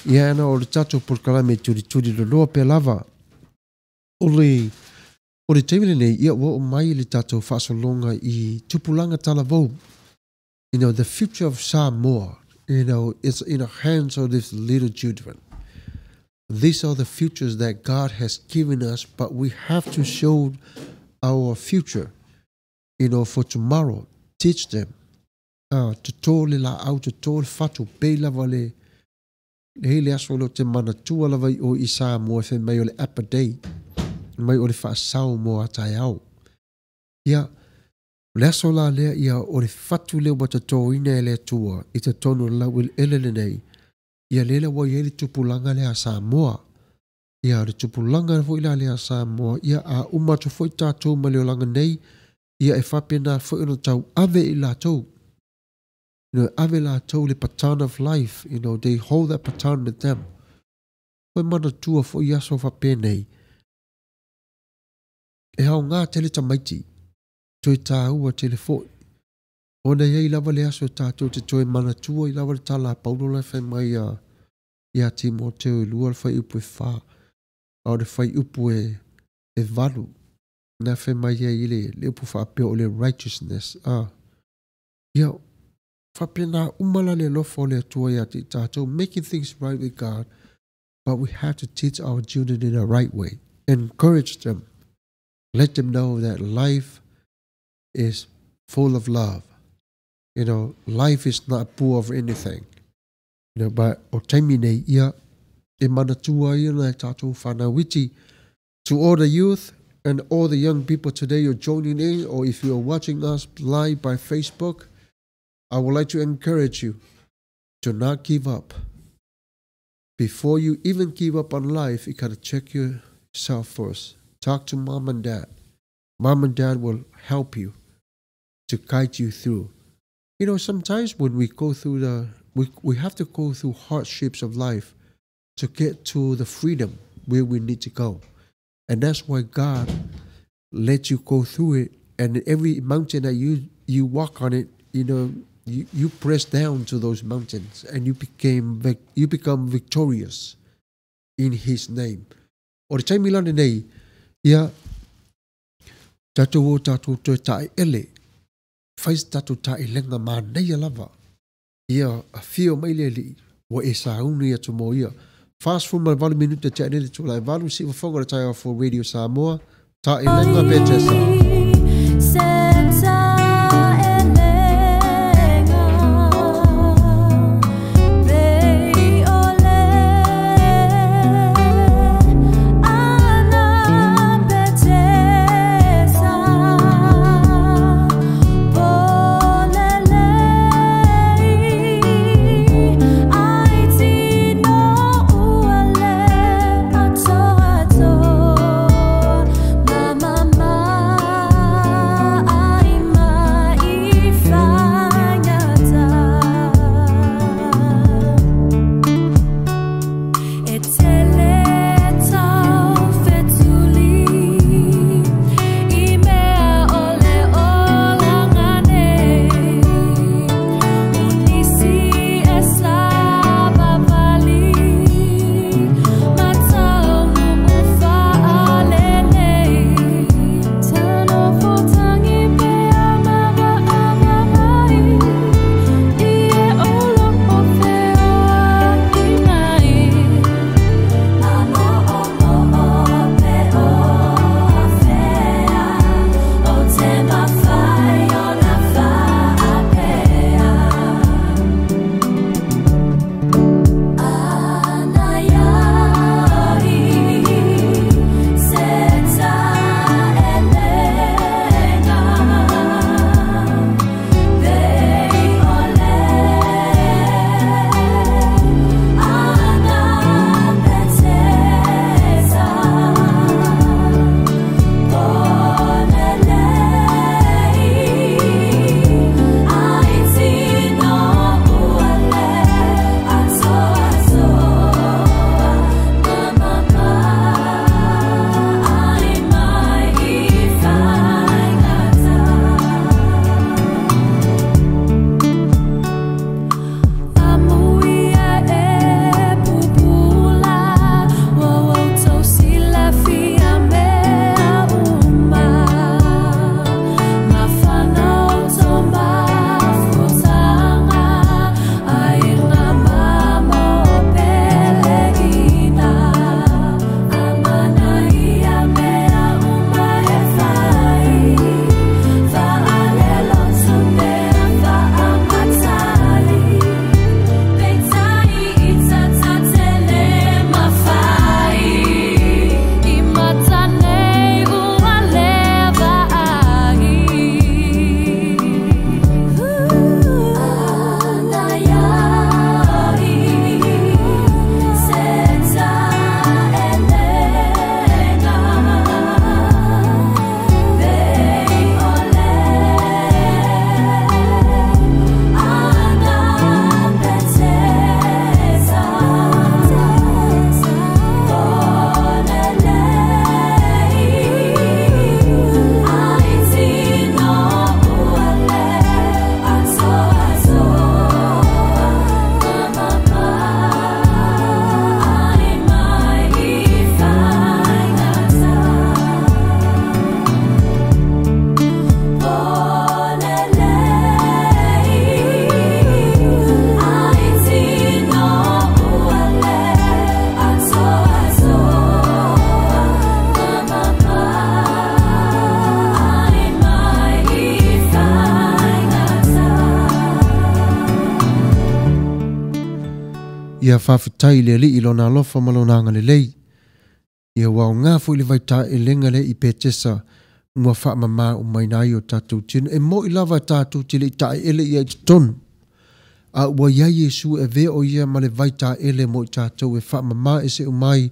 S2: Ia ana o le tatou polokalame e tulituli loloa pea lava. O le taimi lenei ia ua oo mai le tatou faasologa i tupulaga talavou. You know, the future of Samoa, you know, it's in the hands of these little children. These are the futures that God has given us, but we have to show our future, you know, for tomorrow. Teach them. Toto le la au, toto le fatu, pe lava le hele aso leo te manatua lava i o i Samoa e mai o le apa day, mai o le faasao mo a taeao. Ia, o le aso la lea ia o le fatu leo ua tatoina e le Atua i totonu o le laueleele lenei. Ia lele ua i ai le tupulaga lea a Samoa. Ia, o le tupulaga foi la lea a Samoa, ia a uma atu foi tatou ma le olaga nei, ia e faapena foi ona tauave i latou. You know, ave latou le baton of life, you know, they hold that baton with them. Toe manatua foi aso faapenei, e aoga tele tamaiti, toe tāua tele foi. Ona e i ai lava le aso tatou te toe manatua ai lava le tala a Paulo la e fai mai ia ia Timoteo e 2 le fuaiupu e 4, a o le fuaiupu e 8, na fai mai ai i le upu faapea o le righteousness. A, ia, faapena uma la le alofa o le Atua ia te i tatou, making things right with God, but we have to teach our children in the right way. Encourage them. Let them know that life is full of love. You know, life is not poor of anything. You know, but o taimi nei, ia, e manatua ai ona e tatou whanau iti. To all the youth and all the young people today you're joining in, or if you're watching us live by Facebook, I would like to encourage you to not give up. Before you even give up on life, you gotta check yourself first. Talk to mom and dad. Mom and dad will help you to guide you through. You know, sometimes when we go through we have to go through hardships of life to get to the freedom where we need to go. And that's why God let you go through it. And every mountain that you walk on it, you know, you press down to those mountains and you become victorious in His name. O le taimi la lenei, ia, tatou o tatou toe taeele, fai se tatou taelega manaia lava. Ia, afio mai le Alii, ua e sauni atu mo ia. 48 minute tea nei le itula e 8, siufofoga o le taeao fou Radio Samoa, taelega Petesa. Ia faafetai i le Alii i lona alofa ma lona agalelei. Ia ua aoga foi le vaitaelega lea i Petesa ua faamama umaina ai o tatou tino. E moi lava tatou te le i taeele ia i totonu. A ua iai Iesu e avea o ia ma le vaitaele mo i tatou e faamama ese uma ai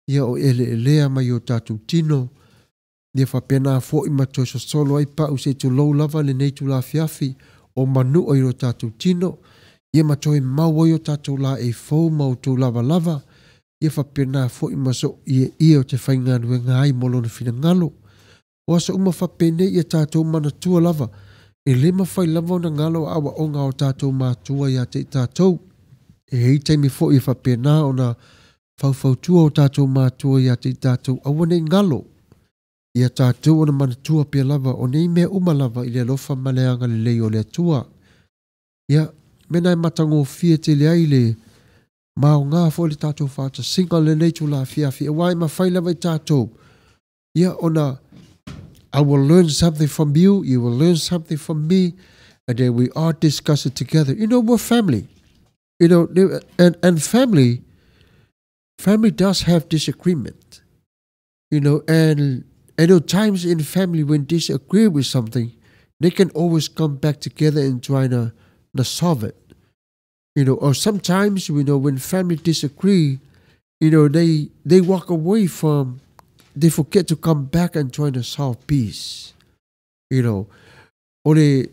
S2: ia o eleelea mai o tatou tino. Ia faapena foi ma toe sosolo ai pau se i tulou lava lenei itula afiafi o manua i o tatou tino. Ia ma toe maua ai o tatou laei fou ma outou lavalava. Ia faapena foi ma so ieie o te faigaluega ai mo lona finagalo. O aso uma faapenei ia tatou manatua lava, e le mafai lava ona galo aoaoga a o tatou matua ia te i tatou. E i ai taimi foi e faapena ona faufautua o tatou matua ia te i tatou, aua nei galo. Ia tatou ona manatua pea lava o nei mea uma lava i le alofa ma le agalelei o le Atua. Ia, mea e matagofie tele ai le maoga foi le tatou faatasiga lenei itula afiafi, aua e mafai lava i tatou. Ia ona I will learn something from you, you will learn something from me, and then we all discuss it together. You know, we're family. You know, and family does have disagreement. You know, and there are times in family when disagree with something, they can always come back together and try to solve it. You know, or sometimes, you know, when family disagree, you know, they walk away from, they forget to come back and try to solve peace. You know, ole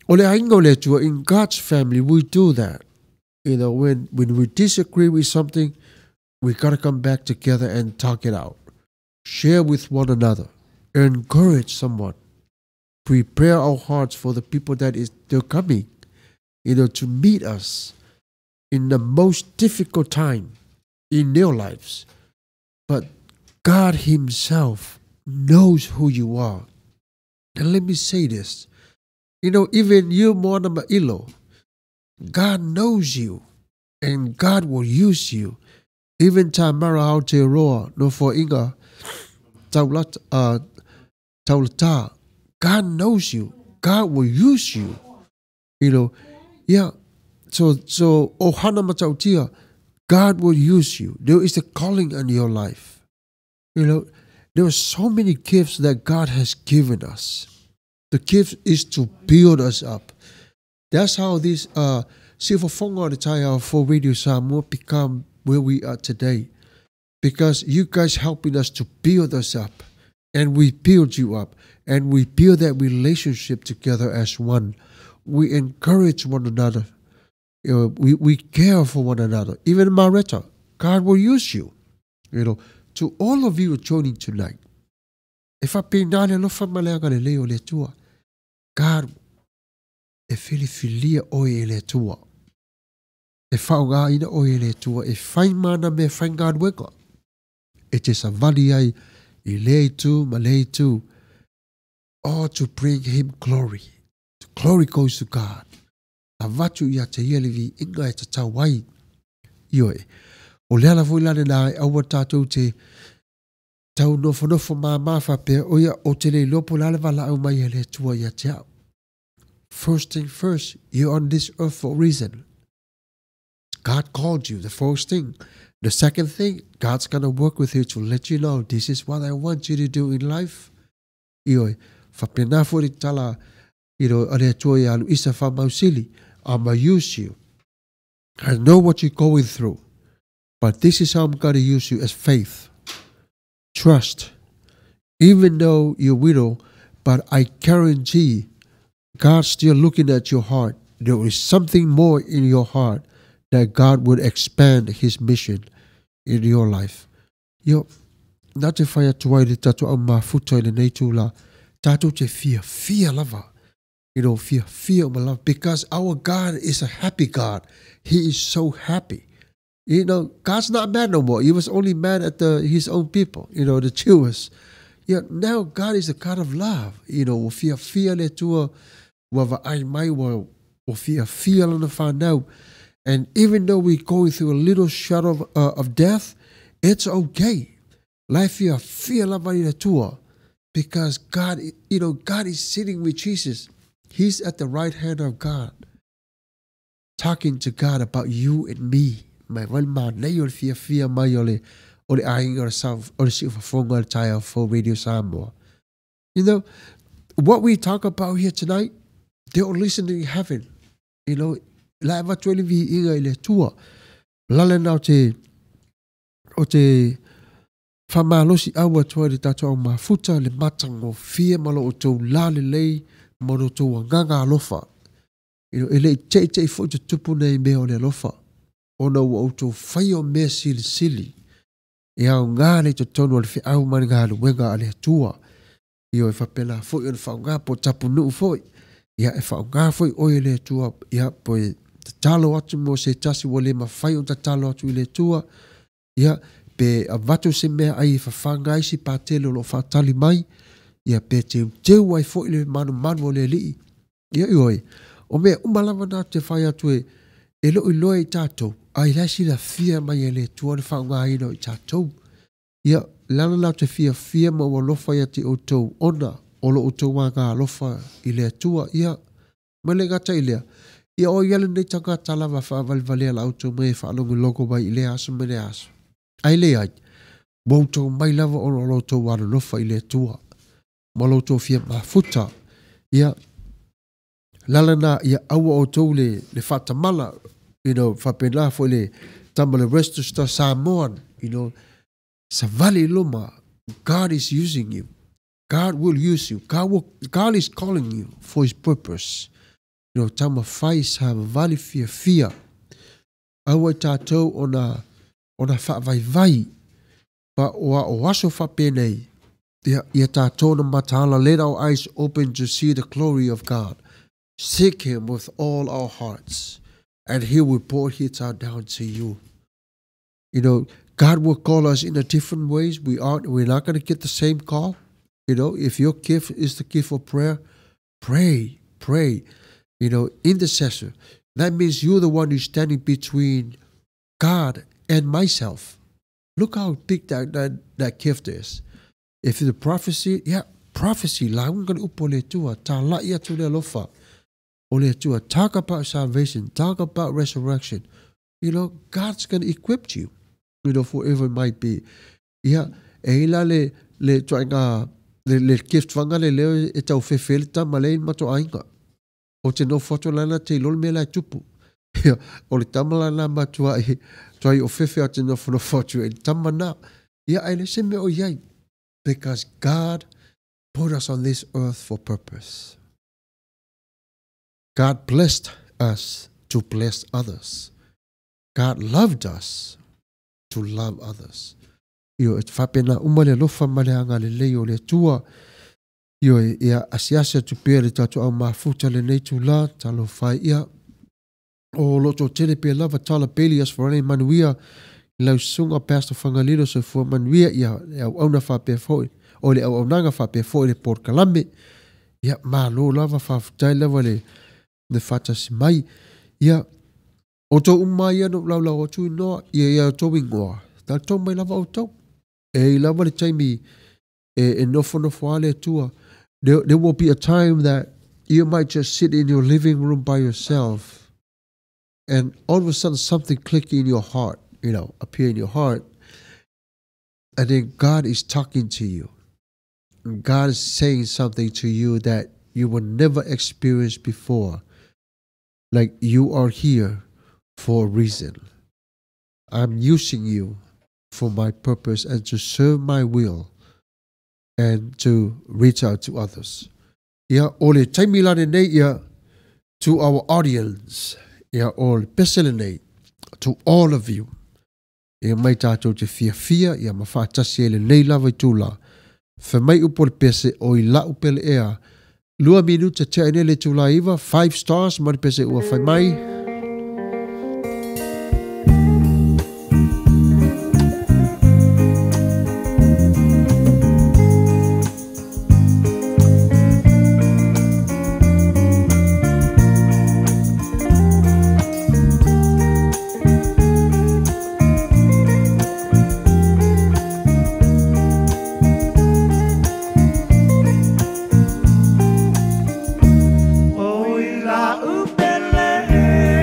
S2: aiga o le Atua, in God's family, we do that. You know, when we disagree with something, we gotta come back together and talk it out. Share with one another. Encourage someone. Prepare our hearts for the people that is they're coming, you know, to meet us in the most difficult time in their lives. But God Himself knows who you are. And let me say this. You know, even you, Moana Ma'ilo, God knows you and God will use you. Even Tamara Aotearoa, no for Inga, Taulata, God knows you. God will use you. You know, yeah. So Ohana Matautia, God will use you. There is a calling on your life. You know, there are so many gifts that God has given us. The gift is to build us up. That's how this Siufofoga o le Taeao for Radio Samoa become where we are today. Because you guys helping us to build us up. And we build you up. And we build that relationship together as one. We encourage one another. You know, we care for one another. Even Maretta, God will use you. You know, to all of you joining tonight, e faapena le alofa ma le agalelei o le Atua, God e filifilia oe e le Atua. E faaaogaina oe e le Atua, e fai mana mea faigaluega. E te savali ai i lea itu ma lea itu, all to bring Him glory. The glory goes to God. Avatu ia te ia le viiga e tatau ai. Ioe. O le ala foi la lena e aua tatou te tau nofonofo māmā faapea, o ia o te le iloa po o le a le valaau mai e le Atua ia te au. First thing first, you're on this earth for a reason. God called you, the first thing. The second thing, God's gonna work with you to let you know this is what I want you to do in life. Ioe, faapena foi le tala, you know, a le Atua ia Luisa Faamausili, I'ma use you. I know what you're going through, but this is how I'm gonna use you as faith. Trust. Even though you're widow, but I guarantee God's still looking at your heart. There is something more in your heart that God would expand His mission in your life. Io, na te whai atu ai le tatou au mafuta i lenei tula, tatou te fia, fia lava. You know, fia, fia uma lava. Because our God is a happy God. He is so happy. You know, God's not mad no more. He was only mad at His own people, you know, the Jews. Yeah, now God is a God of love. You know, ua fia fia le Atua, ua vaai mai, ua fia fia lana whanau. And even though we're going through a little shadow of death, it's okay. Life fia fia lava i le Atua. Because God, you know, God is sitting with Jesus. He's at the right hand of God, talking to God about you and me.
S4: Mai wale manaia o le fiafia mai o le aiga o le Siufofoga o le Taeao Fou Radio Samoa. You know, what we talk about here tonight, they all listen in heaven. You know, la e avatu ai le viiga i le Atua. Lale na o te whamalosi aua atu ai le tātou au mafuta, le matagofie ma lo outou lalelei ma lo outou agaga alofa. You know, e le i teitei foi te tupu nei mea o le alofa. Ona ua outou whai o mea silisili. E au ngā nei totonu o le whiau ma le galuega a le Atua. Ia e whapena foi o le whaunga po tapu nuu foi. Ia e whaunga foi oi le Atua. Ia po e tatalo atu mo se tasi ua le mawhai o tatalo atu i le Atua. Ia pe avatu se mea ai e whawhanga ai si pātele o lo whaatali mai. Ia pe te teu ai foi le manumanu o le alii. Ia ioi, o mea umalava nā te whai atu e lo iloa i tātou. Ai lai si la fia mai e le Atua le whaunga ina i tātou. Ia, lana lau te fia fia ma ua lofa ia te outou ona o lo outou aga alofa i le Atua. Ia, ma le gata i lea. Ia o ia lenei tangata lava whaawalivalea la outou mai e whaalongolongo mai i lea aso me le aso. Ai le ai, ua outou mai lava ona o lo outou alolofa i le Atua. Ma lo outou fia mafuta. Ia, lala ia aua outou le whaatamala. You know, whapena fo le tama le register Samoan, you know, savali loma, God is using you. God will use you. God is calling you for his purpose. You know, tama whai sa vali fia fia. Aua tātou ona whaavaivai. Pa oa o aso whapenei. Ia tātou na mataala, let our eyes open to see the glory of God. Seek him with all our hearts, and he will pour his heart down to you. You know, God will call us in a different ways. We're not going to get the same call. You know, if your gift is the gift of prayer, pray, pray. You know, intercessor. That means you're the one who's standing between God and myself. Look how big that gift is. If the prophecy, yeah, prophecy. Talk about salvation, talk about resurrection. You know, God's going to equip you, you know, for whatever it might be. Yeah, e ila le tuainga, le gift whanga le leo e tau whewhele ta malei mato ainga. O te no foto lana te lol mea lai tupu. O le tama lana matua i tuai o whewhe a te no foto e tama nā. Ia ai le se mea o iai. Because God put us on this earth for purpose. God blessed us to bless others. God loved us to love others. Io e whapena uma le lofa ma le anga le lei o le tua. Io e ia asiasi atu pea le tātou au mafuta le nei tūlā, talo whai ia. O loto tele pea lava tala peli as forane manuia. Lau sunga Pastor Whangalilo so fua manuia ia le au auna whapea foi. O le au aunaga whapea foi le porkalame. Ia malo lava whawhitai lava le whatasi mai. Ia o tō umma ia no lau lau atu inoa, ia ia tō ingoa. Tā tō mai lava o tō. E i lava le taimi e nofo nofo ale atua. There will be a time that you might just sit in your living room by yourself and all of a sudden something click in your heart, you know, appear in your heart. And then God is talking to you. God is saying something to you that you will never experience before. Like you are here for a reason. I'm using you for my purpose and to serve my will and to reach out to others. Ia o le taimi lane nei ia to our audience. Ia o le pese nei to all of you. Ia mai tātou te fia fia ia mawhaatasi e le nei lava i tūla. Wha mai upo le pese o i lau pele ea. 2 minuta te ane le tūla iwa, 5 stars ma le pese ua whai mai.
S3: Oi la upele.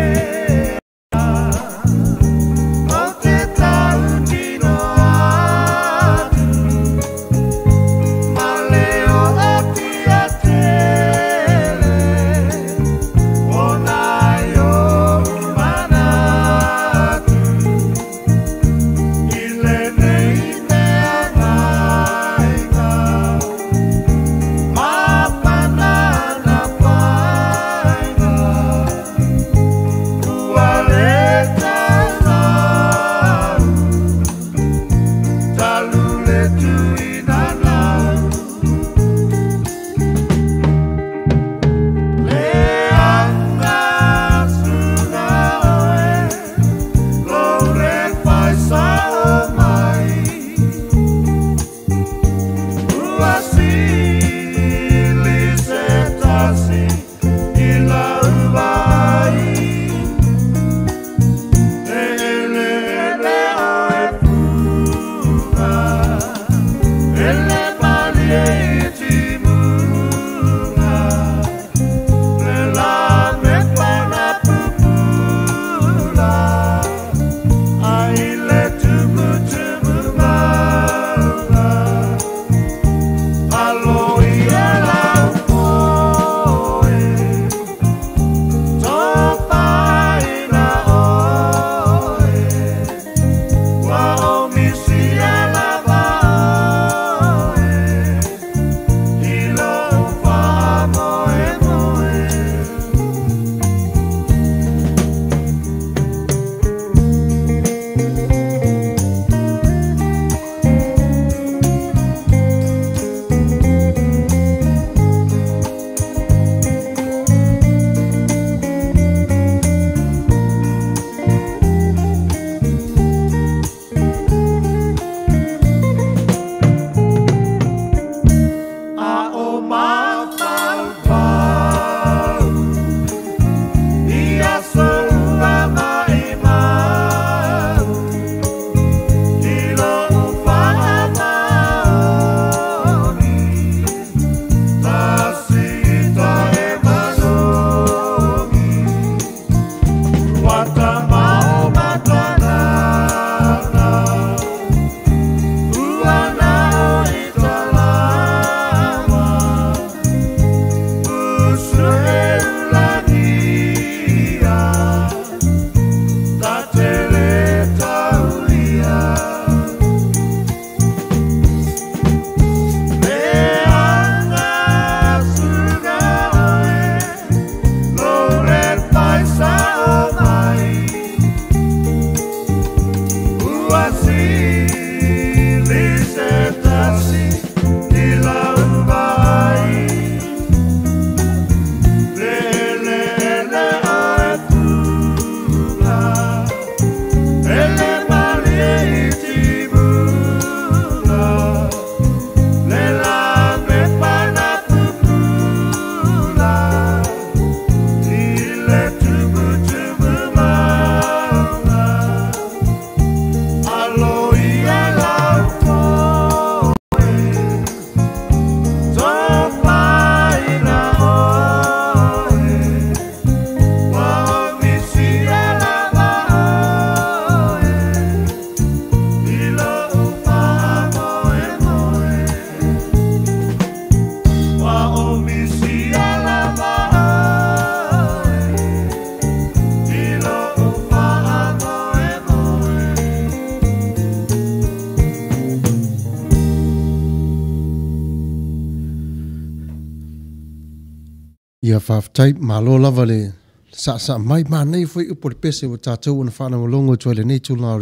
S2: Ia faafetai, malo lava le saasaa mai. Manaia foi upu o le pese ua tatou ona faalogologo atu ai i lenei itula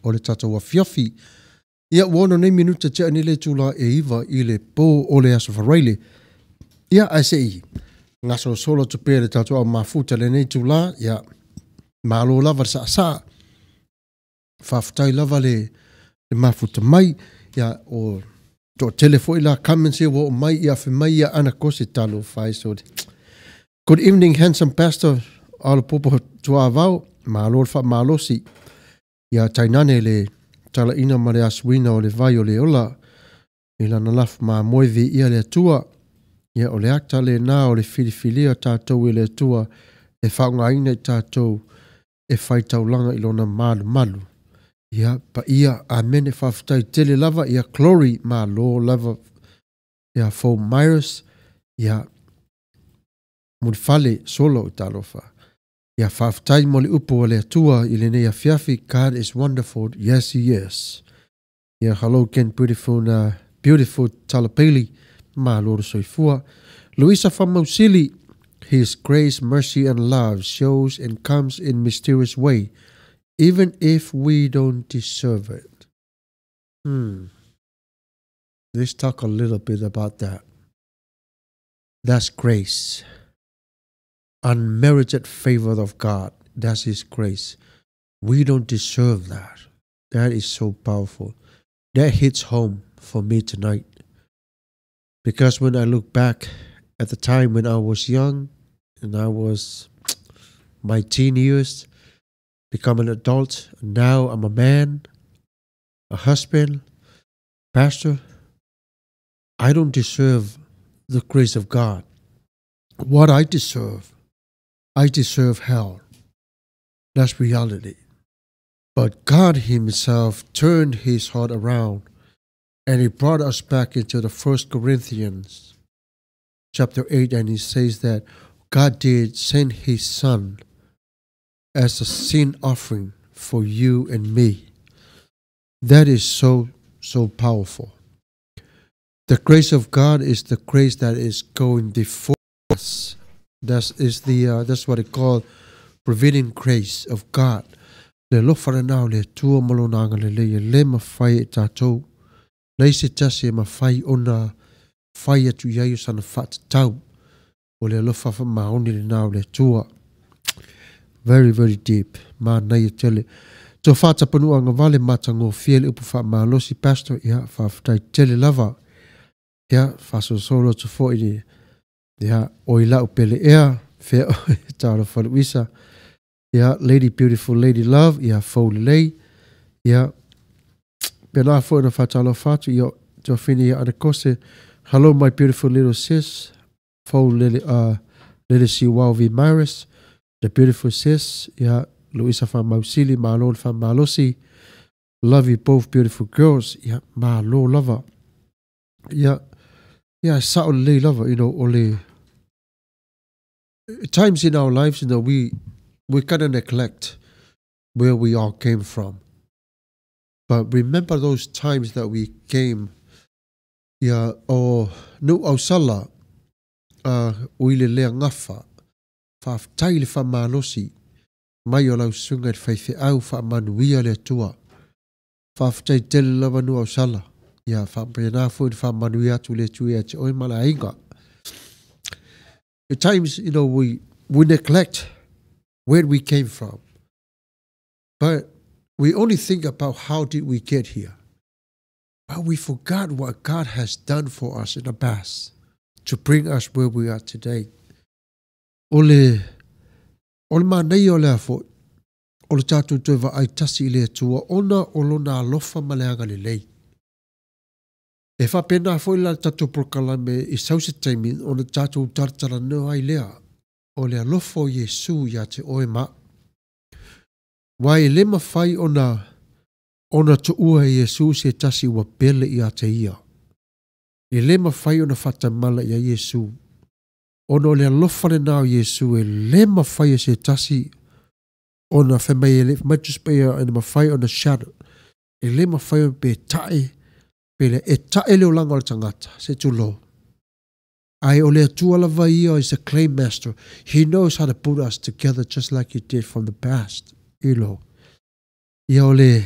S2: o le tatou afiafi. Ia ua 6 nei minute tea nei le itula e 9 i le po o le Aso Faraile. Ia ae se i gasolosolo atu pea le tatou au mafuta i lenei itula. Ia malo lava le saasaa. Faafetai lava le mafuta mai. Ia o toatele foi la comments ia ua oo mai, ia afe mai ia ana kose talofa e sole. Good evening handsome pastor Olopopo Tuavao, malo le faamalosi. Ia tainane le talaina ma le asuina o le vai o le ola i lana lafu mamoe viia le Atua. Ia o le ata lena o le filifilia tatou e le Atua e faaaogaina i tatou e faitaulaga i lona malumalu. Ia paia, amene, faafetai tele lava, ia glory, malo lava, ia fou Myers, ia mulifale solo i talofa. Ia faafetai mo le upu o le Atua i lenei afiafi, God is wonderful, yes he is. Ia hello again beautiful, beautiful Talapeli, malo le soifua. Luisa Famausili, His grace, mercy and love shows and comes in mysterious way, even if we don't deserve it. Let's talk a little bit about that. That's grace. Unmerited favor of God. That's His grace. We don't deserve that. That is so powerful. That hits home for me tonight. Because when I look back at the time when I was young and I was my teen years, become an adult, now I'm a man, a husband, pastor. I don't deserve the grace of God. What I deserve hell. That's reality. But God Himself turned His heart around and He brought us back into the 1 Corinthians chapter 8, and He says that God did send His Son as a sin offering for you and me. That is so, so powerful. The grace of God is the grace that is going before us. That's what it called providing grace of God. Le alofa lena o le Atua ma lona agalelei e le mafai e tatou. Leai se tasi e mafai ona fai atu i ai o sana faatatau. O le alofa faamaoni lena o le Atua. Very, very deep. Manaia tele. Tō whātapanua ngawale matangofie le upu whaamalosi, pastor. Ia, whaafetai tele lava. Ia, whaasosolo atu foi ni. Ia, oi lau pele ea. Fea oi tāro whaluisa. Ia, lady beautiful, lady love. Ia, fau lelei. Ia, pēnā foi na whātalo whātu. Ia, tō whini ia anakose. Hello, my beautiful little sis. Fau lele, lele si wau vi Myris. The beautiful sis. Ia, Luisa Famausili, malo le faamalosi. Love you both beautiful girls. Ia, malo lava. Ia, ia, sao lelei lava, you know, o le times in our lives, you know, we kind of neglect where we all came from. But remember those times that we came, ia, o nu ausala, ui le lea ngafa, faafetai le faamalosi, mai o lau susuga i le faifeau faamanuia le Atua. Faafetai tele lava nu ausala. Ia, faapena foi le faamanuia atu le Atua ia te oe ma le aiga. At times, you know, we neglect where we came from. But we only think about how did we get here. But we forgot what God has done for us in the past to bring us where we are today. O le manaia o le afo, o le tatou toe vaai tasi i le Atua, ona o lona alofa ma le agalelei. E faapena foi la tatou polokalame i sau se taimi ona tatou talatalanoa ai lea o le alofa o Iesu ia te oe ma. Wa e le mafai ona tuua e Iesu se tasi ua pele ia te ia. E le mafai ona faatamala ia Iesu. Ona o le alofa lena o Iesu e le mafai e se tasi ona whemai e le maitus pea e mafai ona shadow. E le mafai ona pe tae, pe le e tae le olanga o le tangata, se tū lo.
S4: Ae o le Atua lava ia is a clay master. He knows how to put us together just like he did from the past. You know. Ia o le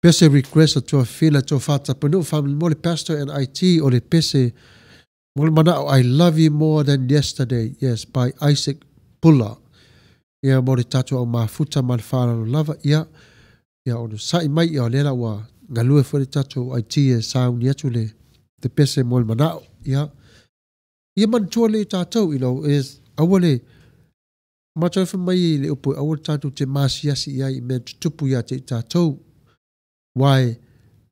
S4: pese request a tua fila tua whātapanu family mo le pastor and IT o le pese mo le mana'o I love you more than yesterday. Yes, by Isaac Pula. Ia mo le tātou au mafuta ma le whāraro lava. Ia, ia ono sa'i mai ia o lea la ua galue foi le tātou IT e sauni atu le te pese mo le mana'o. Ia, ia manatua le tātou, you know, is aua le matou e mai i le upu, aua le tātou te masiasi i ai i mea tutupu ia te i tātou. Wai,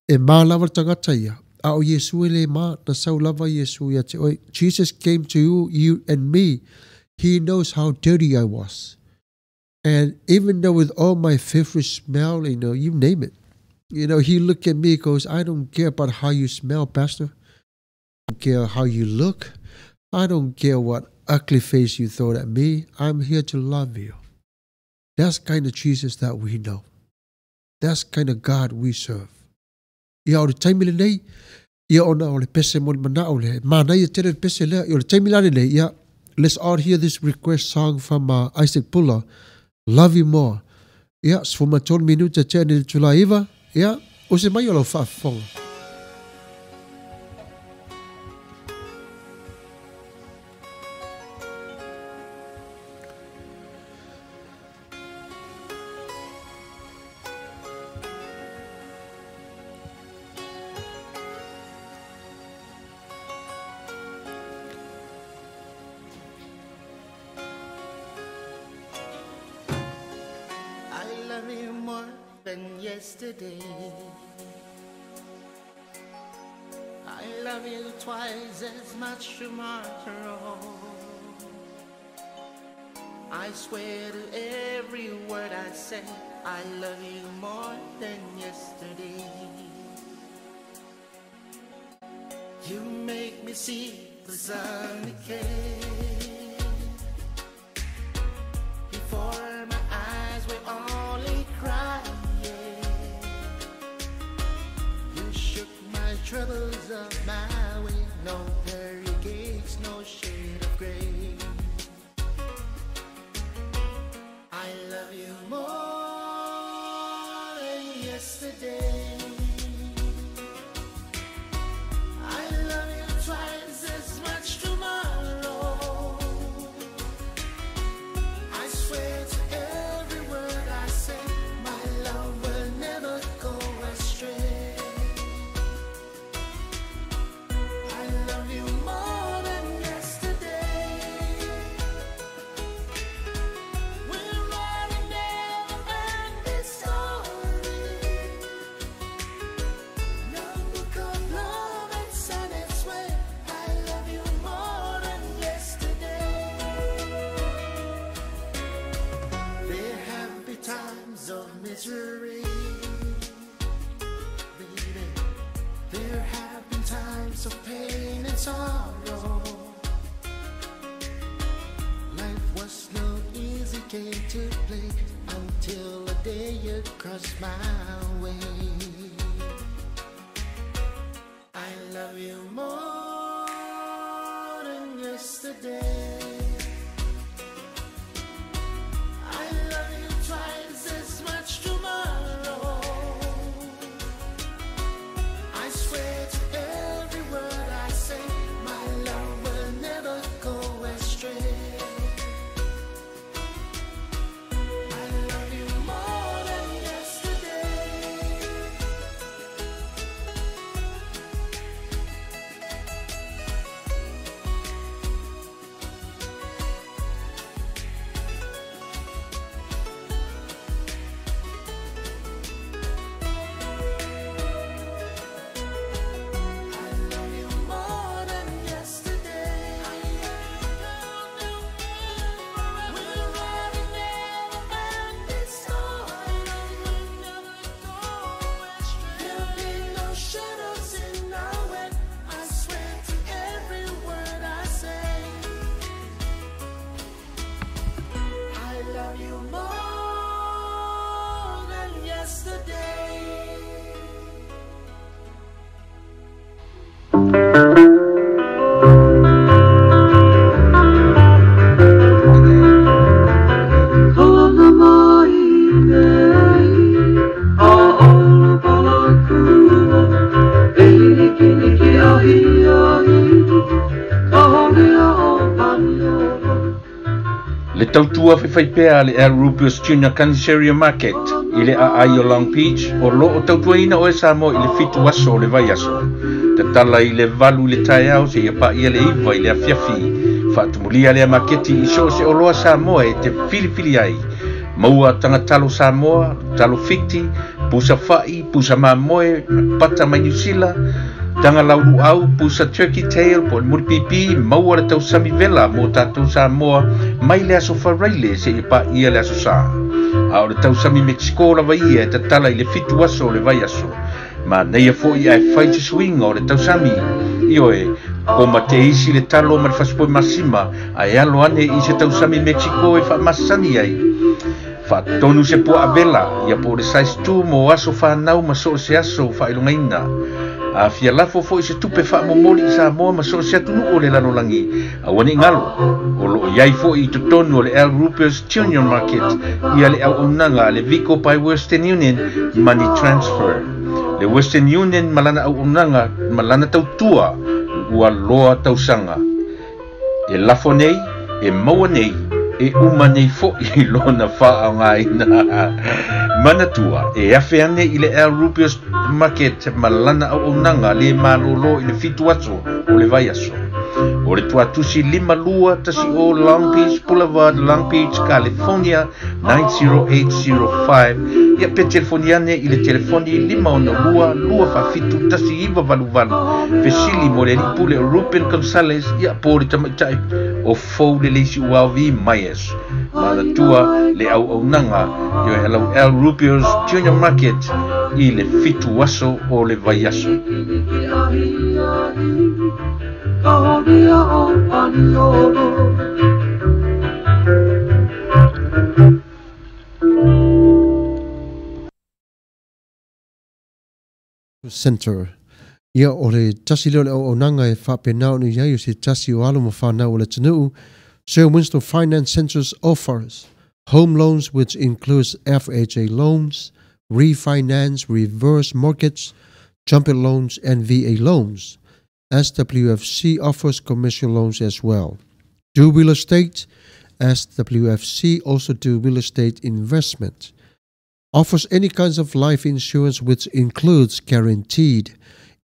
S4: e mā lava le tagata ia, a o Iesu e le mā, na sau lava Iesu ia te oe. Jesus came to you, you and me. He knows how dirty I was. And even though with all my filthy smell, you know, you name it. You know, he looked at me and goes, I don't care about how you smell, Pastor. I don't care how you look. I don't care what ugly face you throw at me. I'm here to love you. That's kind of Jesus that we know. That's kind of God we serve. Ia o le taimi lenei, ia ona o le pese mo le mana'o le manaia tele le pese lea, ia o le taimi la lenei, ia, let's all hear this request song from Isaac Pula, Love You More. Ia, 13 minuta tea ni le itula 9, ia, o se mai o lau faafofoga.
S3: I love you more than yesterday. I love you twice as much tomorrow. I swear to every word I say, I love you more than yesterday. You make me see the sun decay. Before my eyes were only crying. You shook my troubles up my way. No pearly gates, no shade of gray. I love you more than yesterday. I love you twice as much tomorrow. I swear to every word I say, my love will never go astray. I love you more than yesterday. We'll write a never-ending story. No book of love that's on its way. I love you more than yesterday. There have been times of misery, baby. There have been times of pain and sorrow. Life was no easy game to play until the day you crossed my way. I love you more than yesterday. I love you twice as much tomorrow. I swear to every word I say, my love will never go astray. I love you more than yesterday.
S5: Le tautua faifaipea a le Al Rubius Junior Counseria Market i le aai o Long Beach o loo tautuaina oe Samoa i le 7 aso o le vaiaso. Tatala i le 8 i le taeao seia paia le 9 i le afiafi. Faatumulia lea maketi i so o se oloa Samoa e te filifili ai. Maua tagatalo Samoa, talo fiti, pusa fa'i, pusa mamoe, pata mai Niu Sila, taga lauluau, pusa turkey tail po o le mulipipi, maua le tausami vela mo tatou Samoa mai le aso Faraile seia paia le aso Sa. A o le tausami Mexico lava ia e tatala i le 7 aso o le vaiaso. Manaia foi ae fai se suiga o le tausami. Ioe, koma teisi le talo ma le fasipoe masima ae alo ane i se tausami Mexico e faamasani ai. Faatonu se puaa vela, ia po o le size 2 mo aso whanau ma so o se aso faailogaina. A fia lafo foi se tupe faamomoli i Samoa ma so o se atunuu o le lalolagi. Aua ne i galo, o loo iai foi i totonu o le Al Ruper's Junior Market ia le auaunaga a le Vico by Western Union Money Transfer. Le Western Union ma lana auaunaga ma lana tautua ua loa tausaga. E lafo nei, e maua nei, e uma nei fo'i lona faaaogaina. Manatua, e afe ane i le Al Rubius Market ma lana auaunaga le malōlō i le 7 aso o le vaiaso. O le tuatusi 5210 Long Beach Boulevard, Long Beach, California 90805. Ia pe telefoni ane i le telefoni 562 247 1988. Fesili mo le alii pule o Ruben Gonzalez ia po o le tamaitai o fou le leisi uaovi Myers. Manatua le auaunaga ioe alau Al Rubio's Junior Market i le 7 aso o le vaiaso.
S2: Center. Ia o le tasi lea o le auaunaga e faapena ona i ai o se tasi o alo ma whanau o le atunuu. Sir Winston Finance Centers offers home loans which includes FHA loans, refinance, reverse mortgage, jumper loans and VA loans. SWFC offers commercial loans as well. Do real estate? SWFC also do real estate investment. Offers any kinds of life insurance which includes guaranteed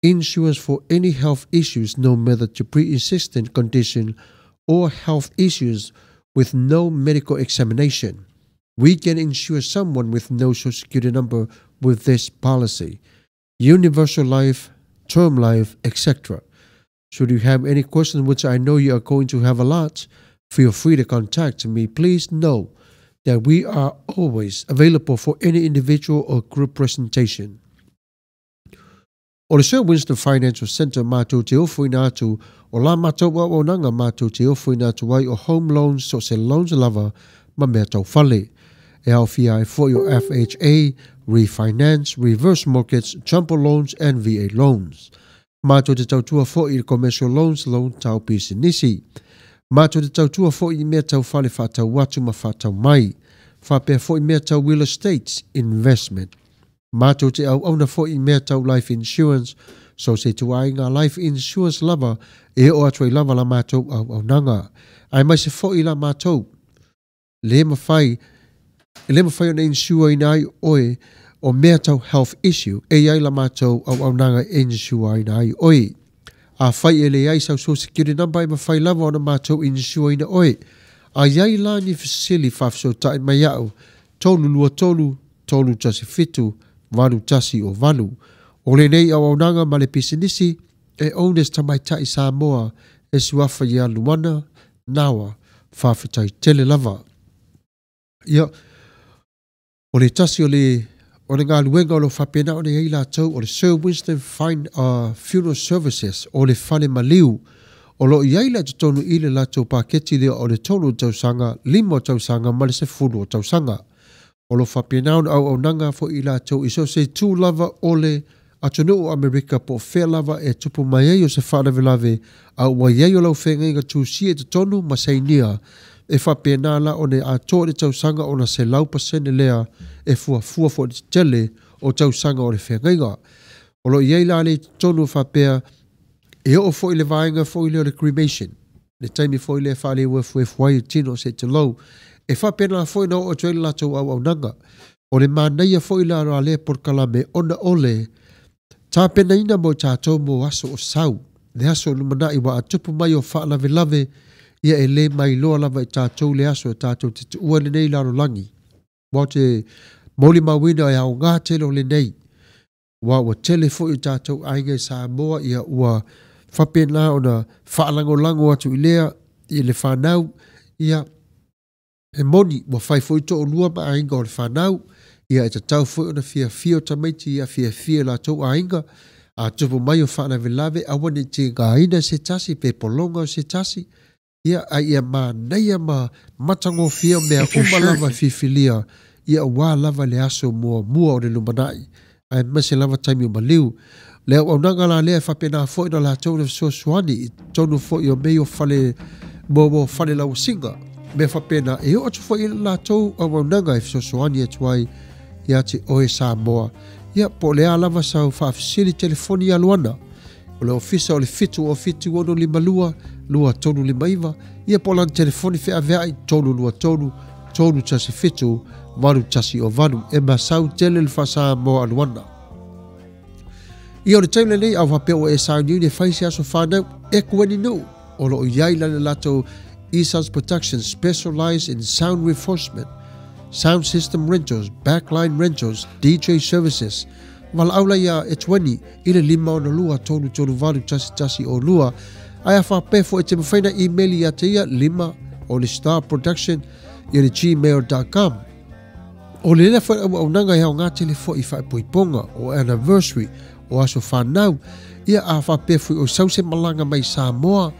S2: insurance for any health issues, no matter the pre-existing condition or health issues with no medical examination. We can insure someone with no social security number with this policy. Universal life, term life, etc. Should you have any questions, which I know you are going to have a lot, feel free to contact me. Please know that we are always available for any individual or group presentation. O le Sir Winston Financial Centre matou te ofoina atu o la matou auaunaga matou te ofoina atu ai o home loans so o se loans lava ma mea tau fale. E aofia ai foi o FHA, refinance, reverse mortgage, jumbo loans and VA loans. Matou te tautua foi i le commercial loans, loan tau pisinisi. Matou te tautua foi i mea tau fale faatau atu ma faatau mai. Faapea foi mea tau real estate investment. Matou te auauna foi i mea tau life insurance, so se ituaiga life insurance lava e oo atu ai lava la matou auaunaga. Aemaise foi la matou le mafai, e le mafai ona insure ina ai oe o mea tau health issue, e i ai la matou auaunaga e insure ina ai oe. Afai e leai sau social security number e mafai lava ona matou insure ina oe. A i ai la ni fesili faafesootai mai au, 323 317 8108. O lenei auaunaga ma le pisinisi e owners tamaitai Samoa e suafa ia Luana Nawa faafetai tele lava. Ia, o le tasi o le o le galuega o lo faapena ona i ai latou o le Sir Winston Fine Funeral Services o le fale maliu o loo i ai la totonu i le latou paketi lea o le 3 tausaga, 5 tausaga ma le 10 tausaga. O lo o faapena ona auaunaga foi i latou i so o se itu lava o le atunuu o Amerika po o fea lava e tupu mai ai o se faalavelave a ua i ai o lau feagaiga tusia i totonu ma sainia e faapena la ona e atoa i le tausaga ona 100% lea e fuafua foi i le tetele o tausaga o le feagaiga. O lo o i ai la le i totonu faapea e oo foi i le vaega foi lea o le cremation.
S4: Le taimi foi lea e faaleuefuefu ai tino se i tulou. E faapena foi ona oo atu ai le latou auaunaga. O le manaia foi la o lea polokalame ona o le tapenaina mo i tatou mo aso o sau, le aso o lumanai ua a tupu mai o faalavelave, ia e le mailoa lava i tatou le aso e tatou te tuua lenei lalolagi. Ua ou te molimauina e aoga tele o lenei, aua ua tele foi o tatou aiga i Samoa ia ua faapena ona faalagolago atu i lea i le fanau, ia e moni ua fai foi toalua ma aiga o le fanau, ia e tatau foi ona fiafia o tamaiti ia fiafia i latou aiga, a tupu mai o faalavelave aua ne i tigaina se tasi pe pologa o se tasi, ia a ia manaia ma matagofie o mea
S6: If you're
S4: uma
S6: sure
S4: lava e filifilia, ia aua lava le aso muamua o le lumanai, aemaise lava taimi o maliu. Le auaunaga la lea e faapena foi ona latou le fesoasoani i totonu foi o mea o fale mo fale lauasiga. Mea faapena e oo atu foi i le latou auaunaga e fesoasoani atu ai ia te oe Samoa. Ia po o le a lava sau faafesili telefoni aluana. O le ofisa o le 7 o 7 6 5 2 2 3 5 9. Ia po o lana telefoni feaveai 3 2 3 3 1 7 8 1 o 8. E masau tele le faasamoa aluana. Ia o le taimi lenei au faapea ua e sauniuni e fai se aso whanau e kueni nuu. O loo iai lana latou Esons Production specialize in sound reinforcement, sound system rentals, backline rentals, DJ services. Valaau la ia e 20 i le 5 ona 2 3 3 8 1 1 o 2. Ae a faapea foi e te mafai na email ia te ia 5 o le star production ia le gmail.com. O le lea foi auaunaga e aoga tele foi i faaipoipoga o anniversary o aso whanau, ia a faapea foi o sau se malaga mai Samoa,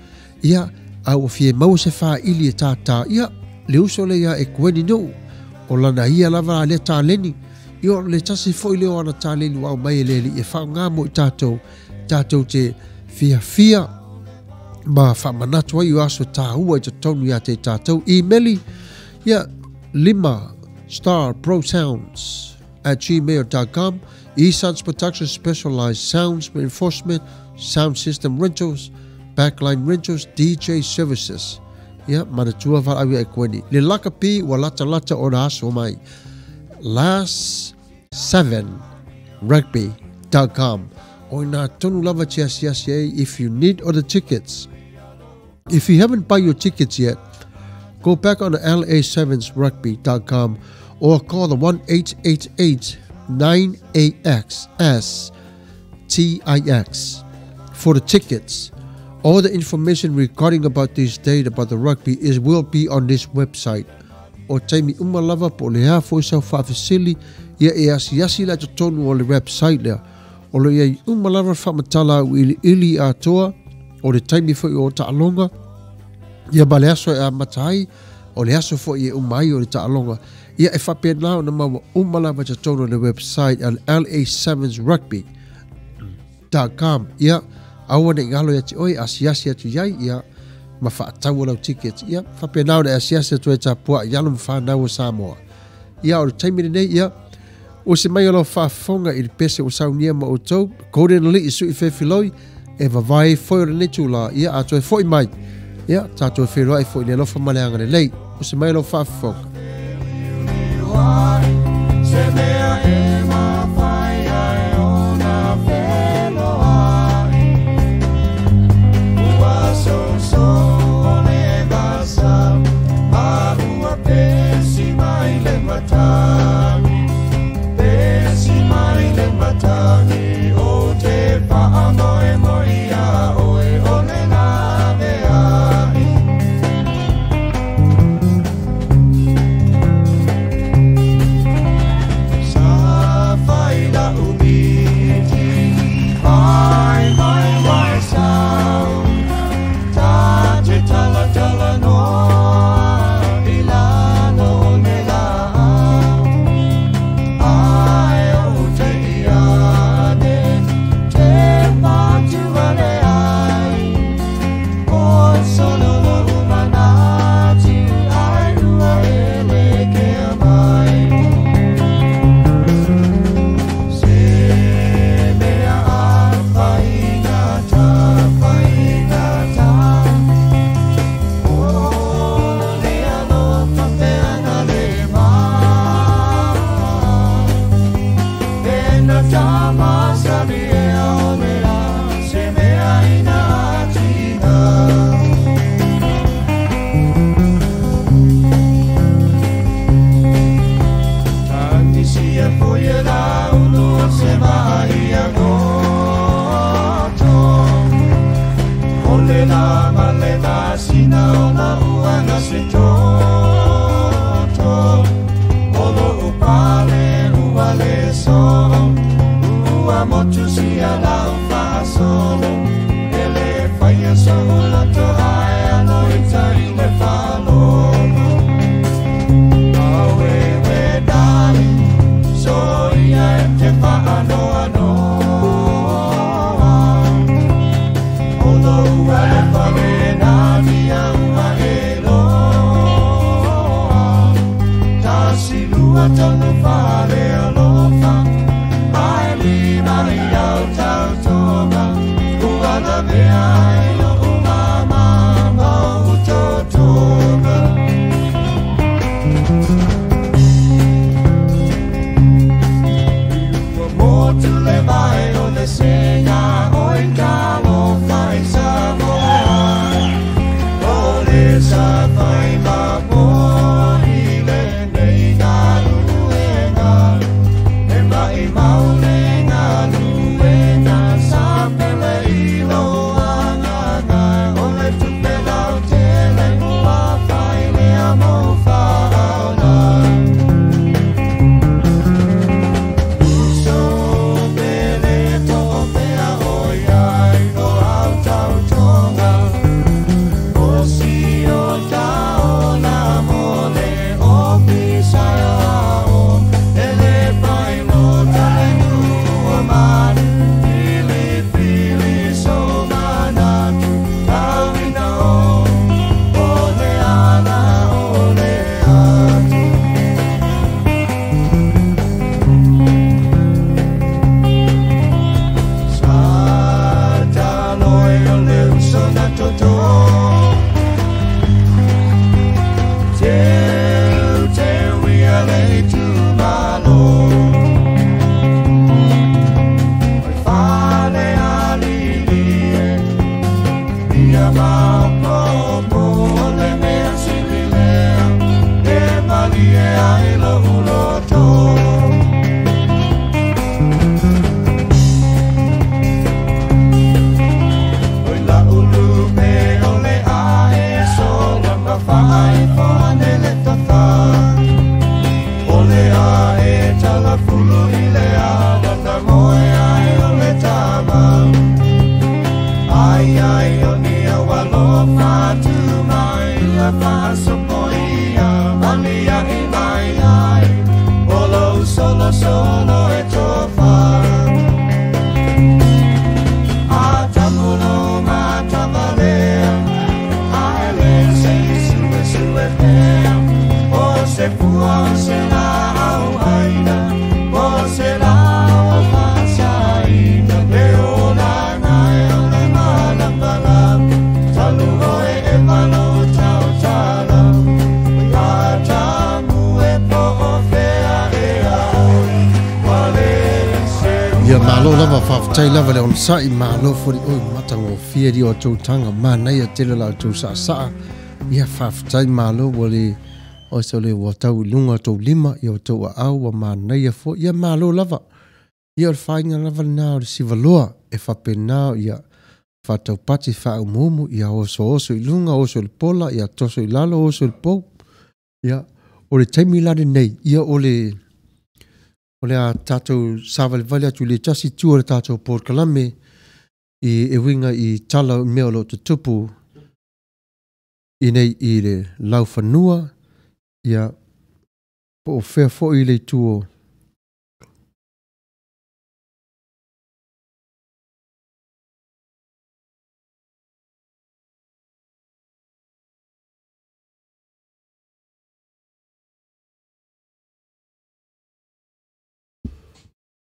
S4: ia a ua fia maua se faaili e tātā, ia le uso le ia e kueni nuu, o lana ia lava a lea taleni, ia o le tasi foi leo ana taleni ua aumai e le alii e faaaoga mo i tatou, tatou te fiafia ma faamanatu ai o aso tāua i totonu ia te tatou. Emaili, ia 5 star pro sounds at gmail.com. Esons Production specialized sounds reinforcement, sound system rentals, backline rentals, DJ services. Ia, manatua valaau ia e kueni. Le lakapi ua lata lata ona aso mai. Last 7 rugby.com. O ina tonu lava te asiasi ai if you need other tickets. If you haven't buy your tickets yet, go back on la7 rugby.com or call the 1-888-9AXS-TIX for the tickets. All the information regarding about this date, about the rugby, is will be on this website. O taimi uma lava po o le a foi sau faafesili, ia e asiasi la totonu o le website lea. O lo iai uma lava faamatala au iliili atoa, o le taimi foi o taaloga, ia ma le aso e amata ai, o le aso foi e uma ai o le taaloga. Ia e faapena ona maua uma lava totonu o le website al la7 rugby.com. Ia, aua ne i galo ia te oe, asiasi atu iai, ia, ma faatau o lau tickets. Ia, faapena ona e asiasi atu e tapuai, ia alo ma whanau o Samoa. Ia, o le taimi lenei, ia, o se mai o lau faafofoga i le pese o saunia ma outou, Golden Alii sui fefiloi, e vavae foi o lenei tula, ia, a toe foi mai. Ia, tatou e feiloai foi i le alofa ma le agalelei. O se mai o lau faafofoga.
S3: Se mea e mawhai ai ona whenua. Ua so o le vasa, a ua pesi mai le matagi. Pesi mai le matagi, o te whaamoe moi a oe o le lave ai. ua se toto O lo upale ua le so Ua motu si ala o faasolo Ele whaia so ula to ai ano i tai le whalolo Awe we dali So ia e te whaano ano O lo ua le whale nā nia ua e loa Tasi lua tolu whale alofa Ai lima i au tau tonga Ua la mea ai lo umama mau totoga Ua motu le vai o le senga Oi talofa i Samoa O le sa fai ma po i le nei galuega E mai mau le galuega Sa pele i lo agaga O le tupe lau tele Ua fai lea mo whaona Uso pele to pea oi ai no au tau tonga O si o tau na mole o pisa o Ele pai mo tale nua manu Pili pili so manatu Tau ina o o le ala o le atu Sa taloi o le uso na toto Teu teu ia le tu malo Oi fale alili e Ia mau popo o le mea sili lea E malie ai lo uloto Oi la ulu pe o le ae sola ma whaai whane le tata O le ae tala fulu i le ala na moe ai o le tama Ai ai o nia walo whatu mai Ia whasopo ia mali ai mai ai O lo solo solo e tofa Atamulo matamalea Aele se sue sue pea O se pua o se la au aina O se la o masaina Le o la ngai o le malapala Talu oe e malo tau tala Atamu e po o fea e a oi Wale se
S2: Ia malo lava whawhatai lava le onasai malo fori oi matanga o fia ri o tau tanga manaia tele la o tau saa. Ia whawhatai malo wa le o se le wa tau i lunga tau lima ia o tau au wa manaia fo ia malo lava. Ia o le whainga lava nā o le sivaloa e whapenao ia whataupati whaumumu ia oso oso i lunga oso i le pola ia toso i lalo oso i le pou. Ia o le taimi lare nei ia o le a tātou sāvalivali atu le tasi tua le tātou pōrkalame i e winga i tala mea o lo te tupu i nei i le lauwhanua ia po o whea fo i le tuo